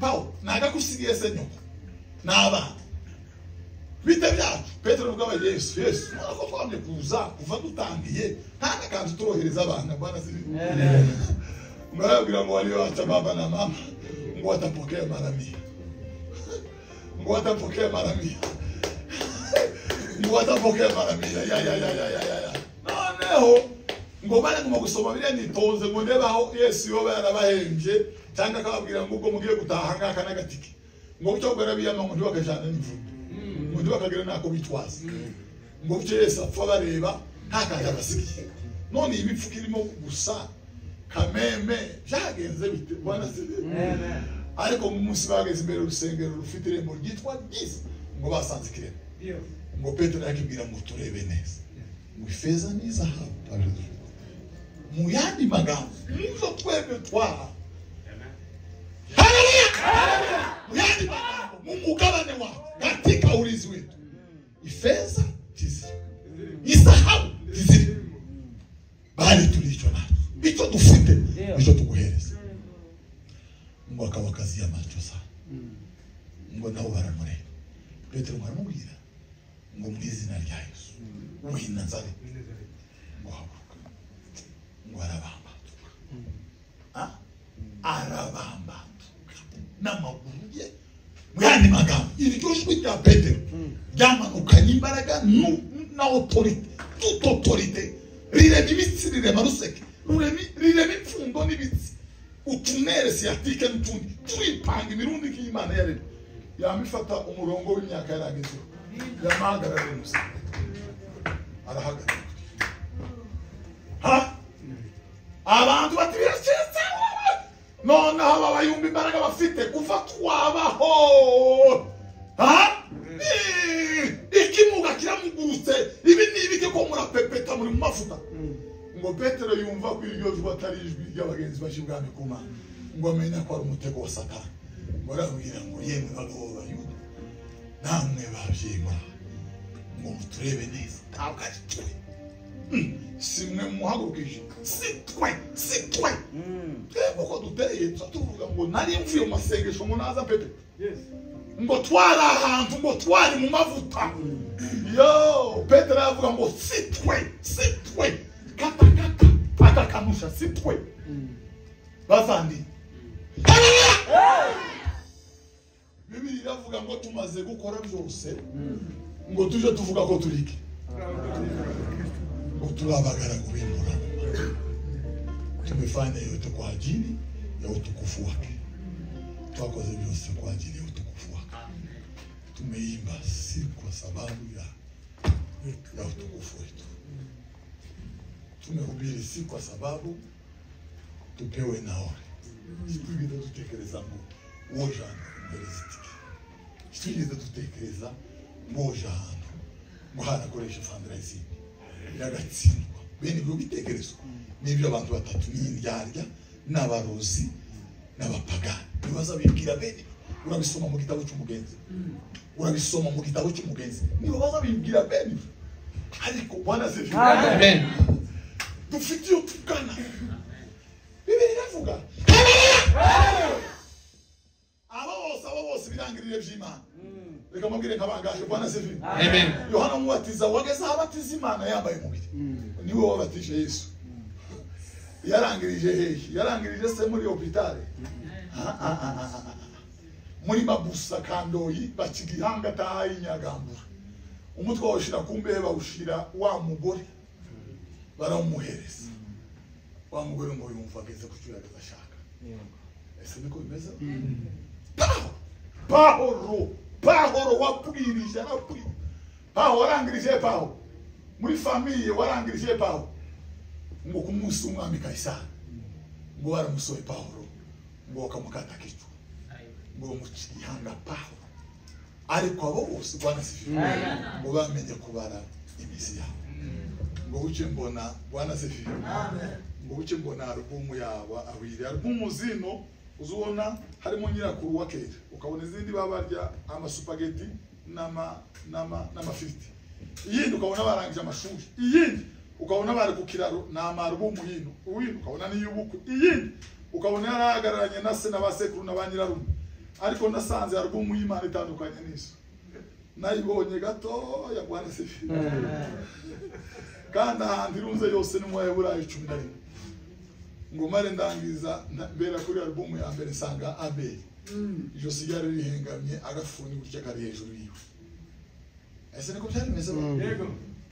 Pawulo nagakusigiye se nyoko n'abana bite byacu. Petero avuga ngo Yesu Yesu nako twamye kuza kuva dutangiye nta n'akantu turohereza abana. Bwana asifiwe. Mwarabwira ngo walioacha baba na mama ngo watapokea mara 100, ngo watapokea mara 100, ngo watapokea mara 100. Ya ya ya ya ya ya. Noneho ngo bari nguma gusoma biriya nitonze ngo ndebe aho Yesu yoba yarabahembye cyangwa akababwira ngo ubwo mugiye gutaha ngaka n'agatike, ngo bucyo bwarabiyama ngo ntibakajana n'imvura, ngo ntibakagira nako bitwaza, ngo bucyo Yesu apfa bareba nta kantu abasigiye. None iyi mifuka irimo gusa kameme byagenze bite? Bwana asifiwe. Ariko mu munsi bageze imbere y'urusengero rufite irembo ryitwa Ryiza, ngo basanze ikirembo, ngo Petero yakibwira ngo turebe neza, ngo ifeza n'izahabu ntabyo dufite. Mu yandi magambo muzo twebwe twaha. Haleluya! Mu yandi magambo mu mugabane wacu katika urizi wetu ifeza tiziri, izahabu tiziri, bali tulicho nacho icyo dufite nicyo tuguhereza. Ngo akabakazi amacho sana, ngo nabo baramureba. Petero ngo aramubwira ngo mu izina rya Yesu w'i Nazareti ngo haguruka. Ngo arabambatuka, arabambatuka n'amaguru ye. Mu yandi magambo iryo jwi rya Petero ryamanukanye imbaraga na autorité, toute autorité, rirema imitsi, rirema ruseke, rirema imfundo n'ibitsi, utunere sciatique n'utundi turipanga imirundi k'Imana yaremye. Yamifata umurongo w'imyaka yaragezeho, yamahagarara musa arahagarara. Ha abantu bati biracitse, noneho aba bayumva imbaraga bafite kuva twabaho. Ha ikimuga kiramugurutse, ibi ni ibiki ko murapepeta muri mu mavuta. Ngo Petero yumva ko iryo jwi atari ijwi ry'abagenzi baje ibwami ku Mana, ngo amenya ko ari umutego wa Satani. Ngo arababwira ngo yemwe bagabo b'Abayuda namwe babyeyi ngo muturebe neza, ntabwo ari twe, si mwe muhagurukije, si twe, si twe. Twebwe uko duteye tuvuga ngo nari mvuye mu masengesho ngo naza Petero, ngo twari ahantu, ngo twari mu mavuta. Yo Petero aravuga ngo si twe, si twe, kata kata akakanusha, si twe. Bavandi, Bibiri iravuga ngo tumaze gukora byose ngo tuje tuvuga ko turiki, ngo turi abagaragu b'Imana, tumefanya yote kwa ajili ya utukufu wake, twakoze byose kwa ajili ya utukufu wake, tumeimba si kwa sababu ya utukufu wetu, tumehubiri si kwa sababu tupewe naore. Situgeze dutekereza ngo woje ahantu university, situgeze dutekereza ngo woje ahantu ngo harakoresha fundraising iragatsindwa. Bene ibyo bitekerezo n'ibyo abantu batatu n'indyarya n'abarozi n'abapagani nibaza bibwira bene. Urabisoma mu gitabo cy'umugenzi, urabisoma mu gitabo cy'umugenzi, niba baza bibwira bene. Ariko Bwana asifiwe. Amen. Dufite iyo tugana. Bibiri iravuga abo bose birangirire by'Imana. Reka mubwire nkabangahe. Bwana asifiwe. Amen. Yohana umubatiza wageze aho abatiza Imana yambaye umubiri, niwe wabatije Yesu. Yarangirije hehe? Yarangirije se muri hopitale? Muri Mabusa Kandoyi bakigihanga tahayi Nyagambura. Umutwe bawushira kumbehe bawushira wa mugore barawumuhereza. Wa mugore ngo yumva ageze ku cyo yageze ashaka. Ese niko bimeze? Pahoro wabwirije arabwira. Pahoro warangirije Pahoro. Muri famille warangirije Pahoro. Ngo ku munsi w'umwami Kaisari ngo baramusoye Pahoro ngo bakamukata kichwa. Ngo mucihanga Pahoro. Ariko abo bose Bwana sifiwe ngo bamenye kubara imizi yabo. Ngo buce mbona Bwana sifiwe. Ngo buce mbona alubumu yabo awiri. Alubumu zino uzubona harimo nyirakuru wa kera ukabona izindi babarya amasupageti n'amafiriti. Iyindi ukabona barangije amashuri. Iyindi ukabona bari ku kiraro na amarubumu hino. Uwindi ukabona n'iyubukwe. Iyindi ukabona yarahagararanye na se n'abasekuru n'abanyirarume. Ariko nasanze alubumu y'Imana itandukanye n'izo. Nayibonye gato ya Bwana sifiwe. Kandi ahantu irunze yose ni mu Baheburayo 11. Ngo mare ndangiza mbera kuri alubumu ya mbere nsanga Abeli. Ijosi ryari rihengamye agafuni gutya kari hejuru yiwe. Ese niko byari bimeze ba? Yego.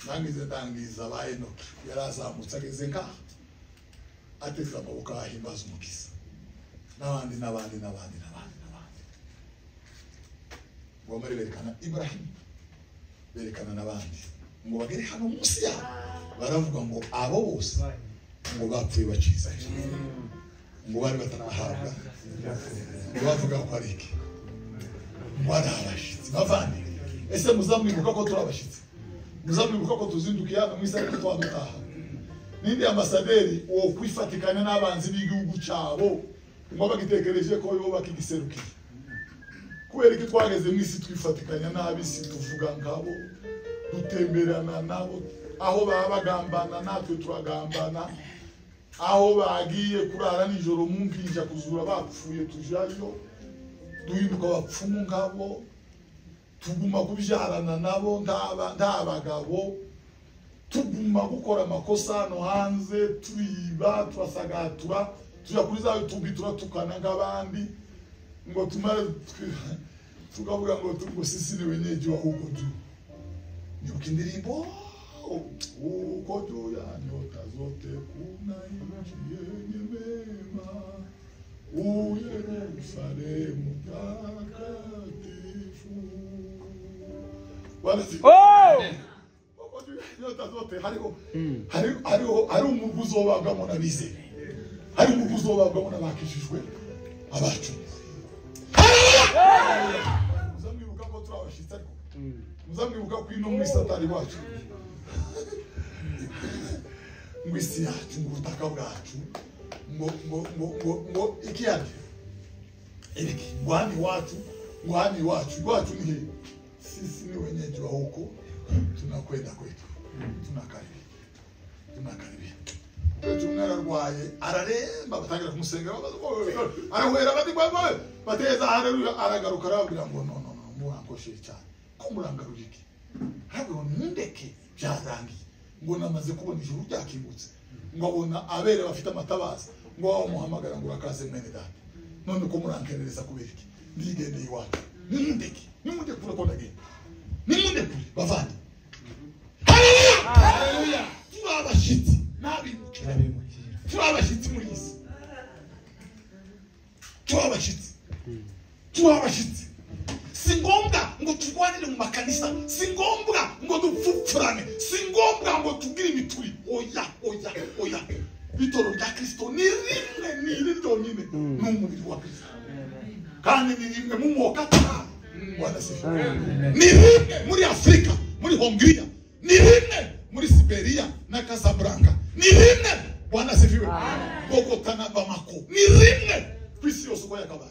Ndangiza ba Enoki yarazamutse ageze nkaha ateze amaboko ahimbaza umukiza. N'abandi n'abandi n'abandi n'abandi n'abandi. Ngo mare berekana Ibrahim berekana n'abandi ngo bagere hano munsi yabo baravuga ngo abo bose ngo bapfuye baciza ngo bari batarahabwa ngo bavuga ko ari iki ngo ari abashitsi bavandi. Ese muzamwibuka ko turi abashitsi? Muzamwibuka ko tuzindukiye hano mu isi ariko twadutaha? Nindi ambasaderi wo kwifatikanya n'abanzi b'igihugu cyabo ngo bagitekereje ko bo bakigiserukiye. Kubera iki twageze mu isi twifatikanya n'abisi tuvuga nkabo dutemberana nabo aho baba bagambana natwe turagambana aho bagiye kurara nijoro mu mpinja kuzura bapfuye tujayo duhinduka abapfumu nkabo tuguma kubyarana nabo nta bagabo tuguma gukora amakosa hano hanze turiba turasagatura tuja kuri za YouTube turatukana nk'abandi ngo tumare tukavuga ngo sisi ni wenyeji wa huko juu. Nibuka indirimbo uko juu ya nyota zote kuna nchi yenye mema Uyerusalemu takatifu. Bwana sifiwe. Uko juu ya nyota zote hariho umugwi uzobabwamo n'abizeye. Hari umugwi uzobabwamo n'abakijijwe abacu. Muzamwibuka ko turi abashitsi ariko muzamwibuka ko ino mwisi atari wacu. Ngo isi yacu ngo ubutaka bwacu ngo ngo ngo ngo ngo ikiyandi eriki ngo hano iwacu ngo hano iwacu iwacu ni he? Sisi ni wenyeji wa huko tunakwenda kwetu tunakaribia tunakaribia. Kwetu umwe ararwaye araremba batangira kumusengera arahwera bati bateza haleluya aragaruka arababwira ngo no no no murankoshe cyane ko murangarura iki? Arabwira ngo nundeke byarangiye ngo namaze kubona ijuru ryakingutse ngo abona abere bafite amatabaza ngo bamuhamagara ngo urakaze mwene data none ko murankerereza kubera iki? Ndigendeye iwacu nimundeke nimundekure ko ndagenda nimundekure bavandi. Haleluya. Turi abashitsi n'abimukira turi abashitsi muri iyi si turi abashitsi turi abashitsi. Si ngombwa ngo turwanire mu makanisa, si ngombwa ngo dupfupfurane, si ngombwa ngo tugire imituri. Oya oya oya. Itorero rya Kristo ni rimwe ni iri ryonyine ni umubiri wa Kristo kandi ni rimwe mu moko atanu. Bwana sifiwe. Ni rimwe muri Afrika muri Hongria, ni rimwe muri Siberia na Casablanca, ni rimwe. Bwana sifiwe. Bogota na Bamako ni rimwe ku isi yose uko yakabaye.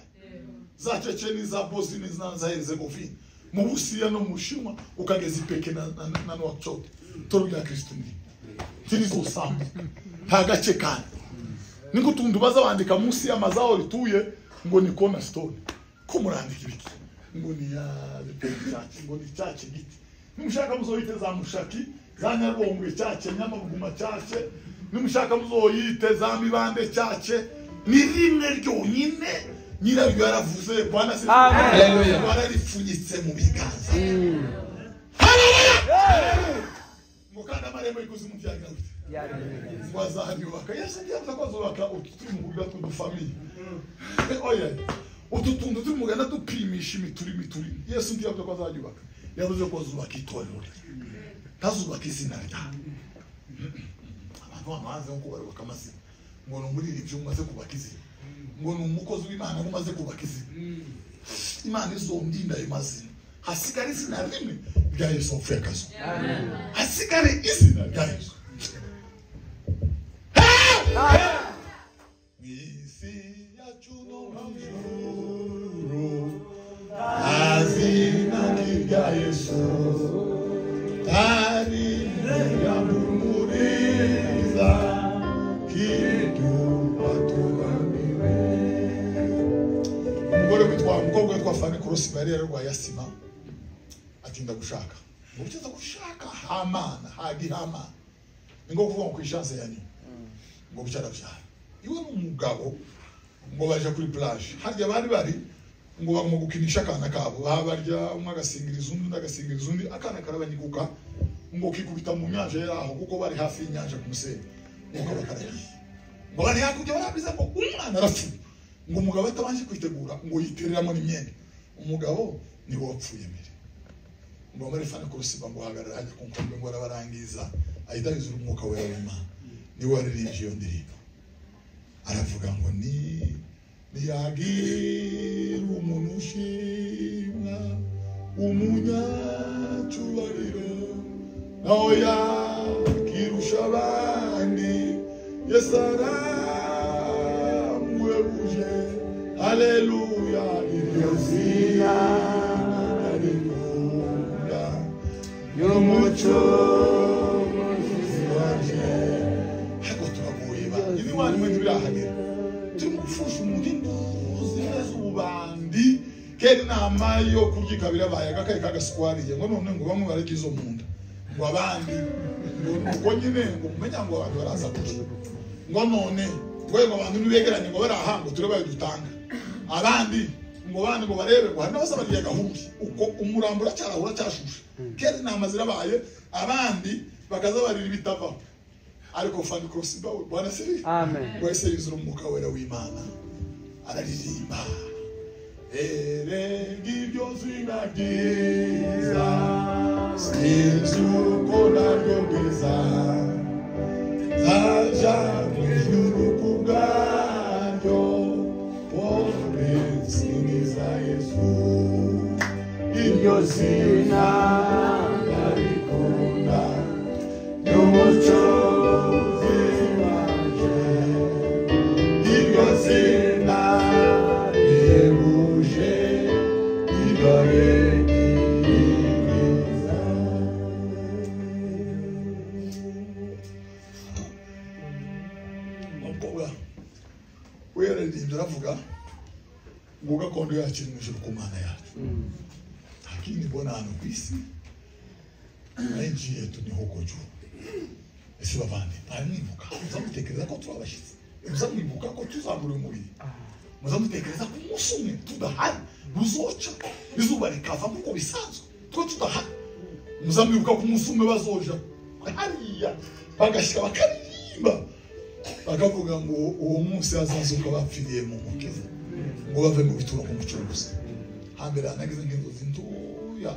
Za Checheni za Bosnia na za Herzegovina mu Burusiya no mu Bushinwa ukageza i Peke na Nouakchott. Itorero rya Kristo ni ntirizosambuka nta gace kandi niko utuntu baza bandika munsi y'amazu aho rituye ngo ni cornerstone ko murandika ibiki ngo ni ya cyacu ngo ni cyacu giti nimushaka muzoyite za Mushaki za Nyarubongwe cyace Nyamabuguma cyace nimushaka muzoyite za Mibande cyace ni rimwe ryonyine Nyirabyo yaravuze Bwana se. Haleluya. Wararipfunyitse mu biganza. Haleluya. Mukanda marembo ikuzimu byagira gute? Wazahanyubaka. Yesu ngiye kwazubaka utu mu gato du famille. Oya. Utu tuntu turi mugana dupimisha imituri. Yesu ngiye kwazahanyubaka. Yavuze ko azubaka itorero. Tazubaka izina ryawe. Abantu bamaze nko barubaka amazina. Ngo ni umuririmbyi umaze kubaka izina. Ngo ni umukozi w'Imana umaze kubaka izina. Imana izondinda ayo mazina. Hasigare izina rimwe rya Yesu wapfuye akazuka. Hasigare izina rya Yesu. Mw'isi yacu no mu ijuru azina rya Yesu ari ryamumuriza kiduba tubamiwe. Umugore witwa umukobwa witwa Fanny Cross yari yararwaye asima atinda gushaka. Ngo ukiza gushaka hamana hagi hamana. Ni ngo kuvuga ku chance yani. Ngo bicara byara. Iwe n'umugabo ngo baje kuri plage. Harya bari bari ngo bagomba gukinisha akana kabo. Babarya umwe agasingiriza undi agasingiriza undi akana karabanyiguka ngo kikubita mu nyanja yaho kuko bari hafi y'inyanja ku musenyi. Ngo kabakaragiye. Ngo bari hakurya barabiza ngo umwana arapfuye. Ngo umugabo atabanje kwitegura ngo yitereramo n'imyenda. Umugabo ni wo wapfuye mbere. Ngo muri Fanny Cross ngo hagarara ajya ku nkombe ngo arabarangiza ahita yuzura umwuka wera w'Imana. Ni waririmbye iyo ndirimbo. Aravuga ngo ni niyagira umuntu ushimwa umunyacyubahiro naho yakirusha abandi Yesu aramuhebuje. Haleluya. Iryo zina ndarikunda y'umucunguzi wanje. Ariko turagoye ba ibi wani mwe ntibirahagera. Turimo gupfusha umuntu induzi z'ububandi kera inama yo kurya ikaba irabaye agakayi kagasikwariye ngo none ngo bamwe bararya izo mu nda ngo abandi ngo nuko nyine ngo mumenya ngo abantu baraza kurya ngo none ngo abantu nibegeranye ngo bari aha ngo turebe ayo dutanga abandi ngo bandi ngo barebe ngo hari n'abaza barya agahuri uko umurambo uracyarahura cyashushe kera inama zirabaye abandi bakaza barira ibitavaho. Ariko Fanny Cross Bwana se. Amen. Wese yuzura umwuka wera w'Imana araririmba. Erega iryo zina ryiza sinzi uko naryo bwiza nzaja mu ijuru ku bwaryo pore nsingiza Yesu iryo zina ndarikunda y'umucunguzi wanje iryo zina rihebuje iryo ryiza. Umukobwa we yararirimbye aravuga ngo gakondo yacu iri mu ijuru ku Mana yacu. Nta kindi mbona hano ku isi na nchi yetu ni huko juu. Ese bavandi mwibuka muzamutekereza ko turi abashyitsi, muzamwibuka ko tuzambura umubiri, muzamutekereza ko umunsi umwe tudahari ruzoca izuba rikava nk'uko bisanzwe twe tudahari, muzamwibuka ko umunsi umwe bazoja hariya bagashyika bakaririmba bakavuga ngo uwo munsi hazazuka bapfiriye mu mukiza ngo bave mu bituro nk'umucuruzi. Hambere nagize nk'inzozi ntoya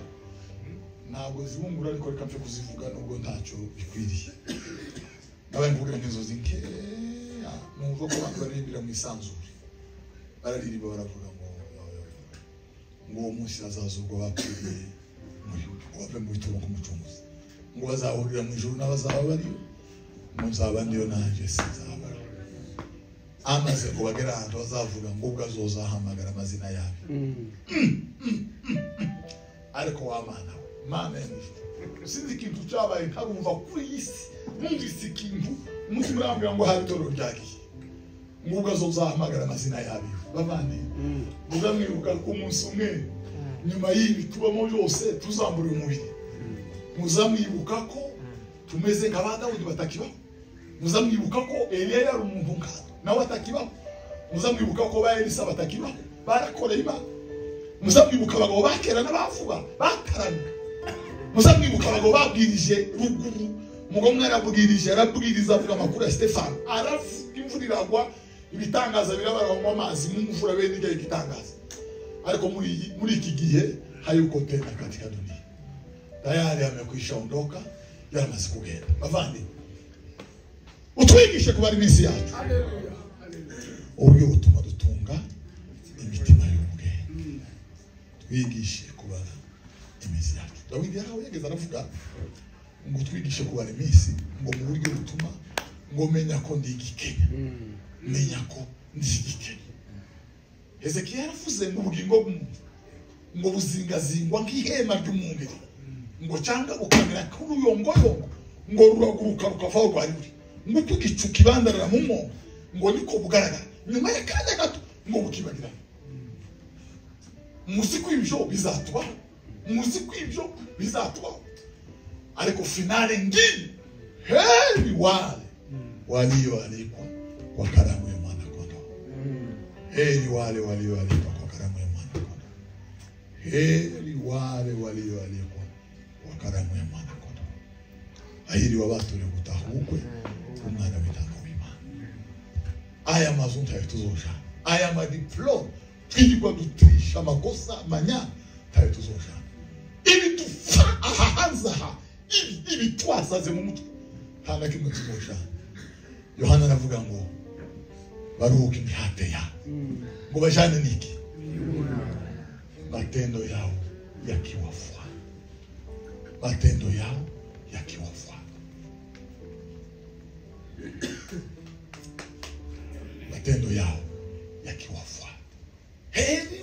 ntabwo zibungura ariko reka mfe kuzivuga nubwo ntacyo bikwiriye. Nabaye mvugira nk'inzozi nkeya numva ko abantu baririmbira mu isanzure bararirimba baravuga ngo ngo uwo munsi hazaza ubwo bapfiriye muri ngo bave mu bituro nk'umucunguzi ngo bazahurira mu ijuru n'abazaba bariyo ngo nzaba ndiyo nanjye sinzabara. Amaze ngo bagere ahantu bazavuga ngo ubwo azozahamagara amazina yabo. Ariko wa Mana we, Mana ya mw'ijuru, sinzi ikintu cyabaye ntarumva kuri iyi si numvise ikintu umutima urambwira ngo hari itorero ryagiye ngo ubwo azozahamagara amazina yabo. Bavandi muzamwibuka ko umunsi umwe nyuma y'ibi tubamo byose tuzambura umubiri. Muzamwibuka ko tumeze nka ba Dawudi batakibaho. Muzamwibuka ko Eliya yari umuntu nka nawe atakibaho. Muzamwibuka ko ba Elisa batakibaho. Barakoreye Imana. Muzamwibuka abagabo bakera n'abavuba bataramye. Muzamwibuka abagabo babwirije ruguru. Umugabo umwe arabwirije, arabwiriza avuga amakuru ya Stefano. Aravuga imvura iragwa, ibitangaza birabara amazi mu mvura bene ijya igitangaza. Ariko muri iki gihe hayuko tena katika dunia. Tayari amekwisha ondoka, yaramaze kugenda. Bavandi, utwigishe kubara iminsi yacu. Uburyo butuma dutunga imitima y'ubwenge. Twigishe kubara iminsi yacu. Dawidi yaraho yageze aravuga ngo twigishe kubara iminsi ngo mu buryo butuma ngo menya ko ndi igikenya. Menya ko ndi igikenya. Hezekiya yaravuze ngo ubugingo bw'umuntu ngo buzingazingwa nk'ihema ry'umwungeri, ngo cyangwa ukamera k'uruyongoyongo, ngo ruraguruka rukavaho rwari ruri, ngo uko igicu kibandarara mu mwongo ngo niko bugaragara, nyuma y'akanya gato ngo bukibagirana. Muzi ko ibyo bizatubaho, muzi ko ibyo bizatubaho, ariko finale ngiyi, heri wale walioalikwa kwa karamu ya mwana kondoo. Heri wale walioalikwa kwa karamu ya mwana kondoo. Heri wale walioalikwa kwa karamu ya mwana kondoo. Ahiri wabaturiye gutaha ubukwe umwana w'intama w'Imana. Aya mazu ntayo tuzojana, aya madiplome twirirwa dutrisha amakosa manya ntayo tuzojana. Ibi dupfa aha hanze aha, ibi twasaze mu mutwe nta na kimwe tuzojana. Yohana aravuga ngo baruhuke imihate yabo, ngo bajane niki? Matendo yao yakiwafuata, matendo yao yakiwafuata, matendo yao yakiwafuata. Heri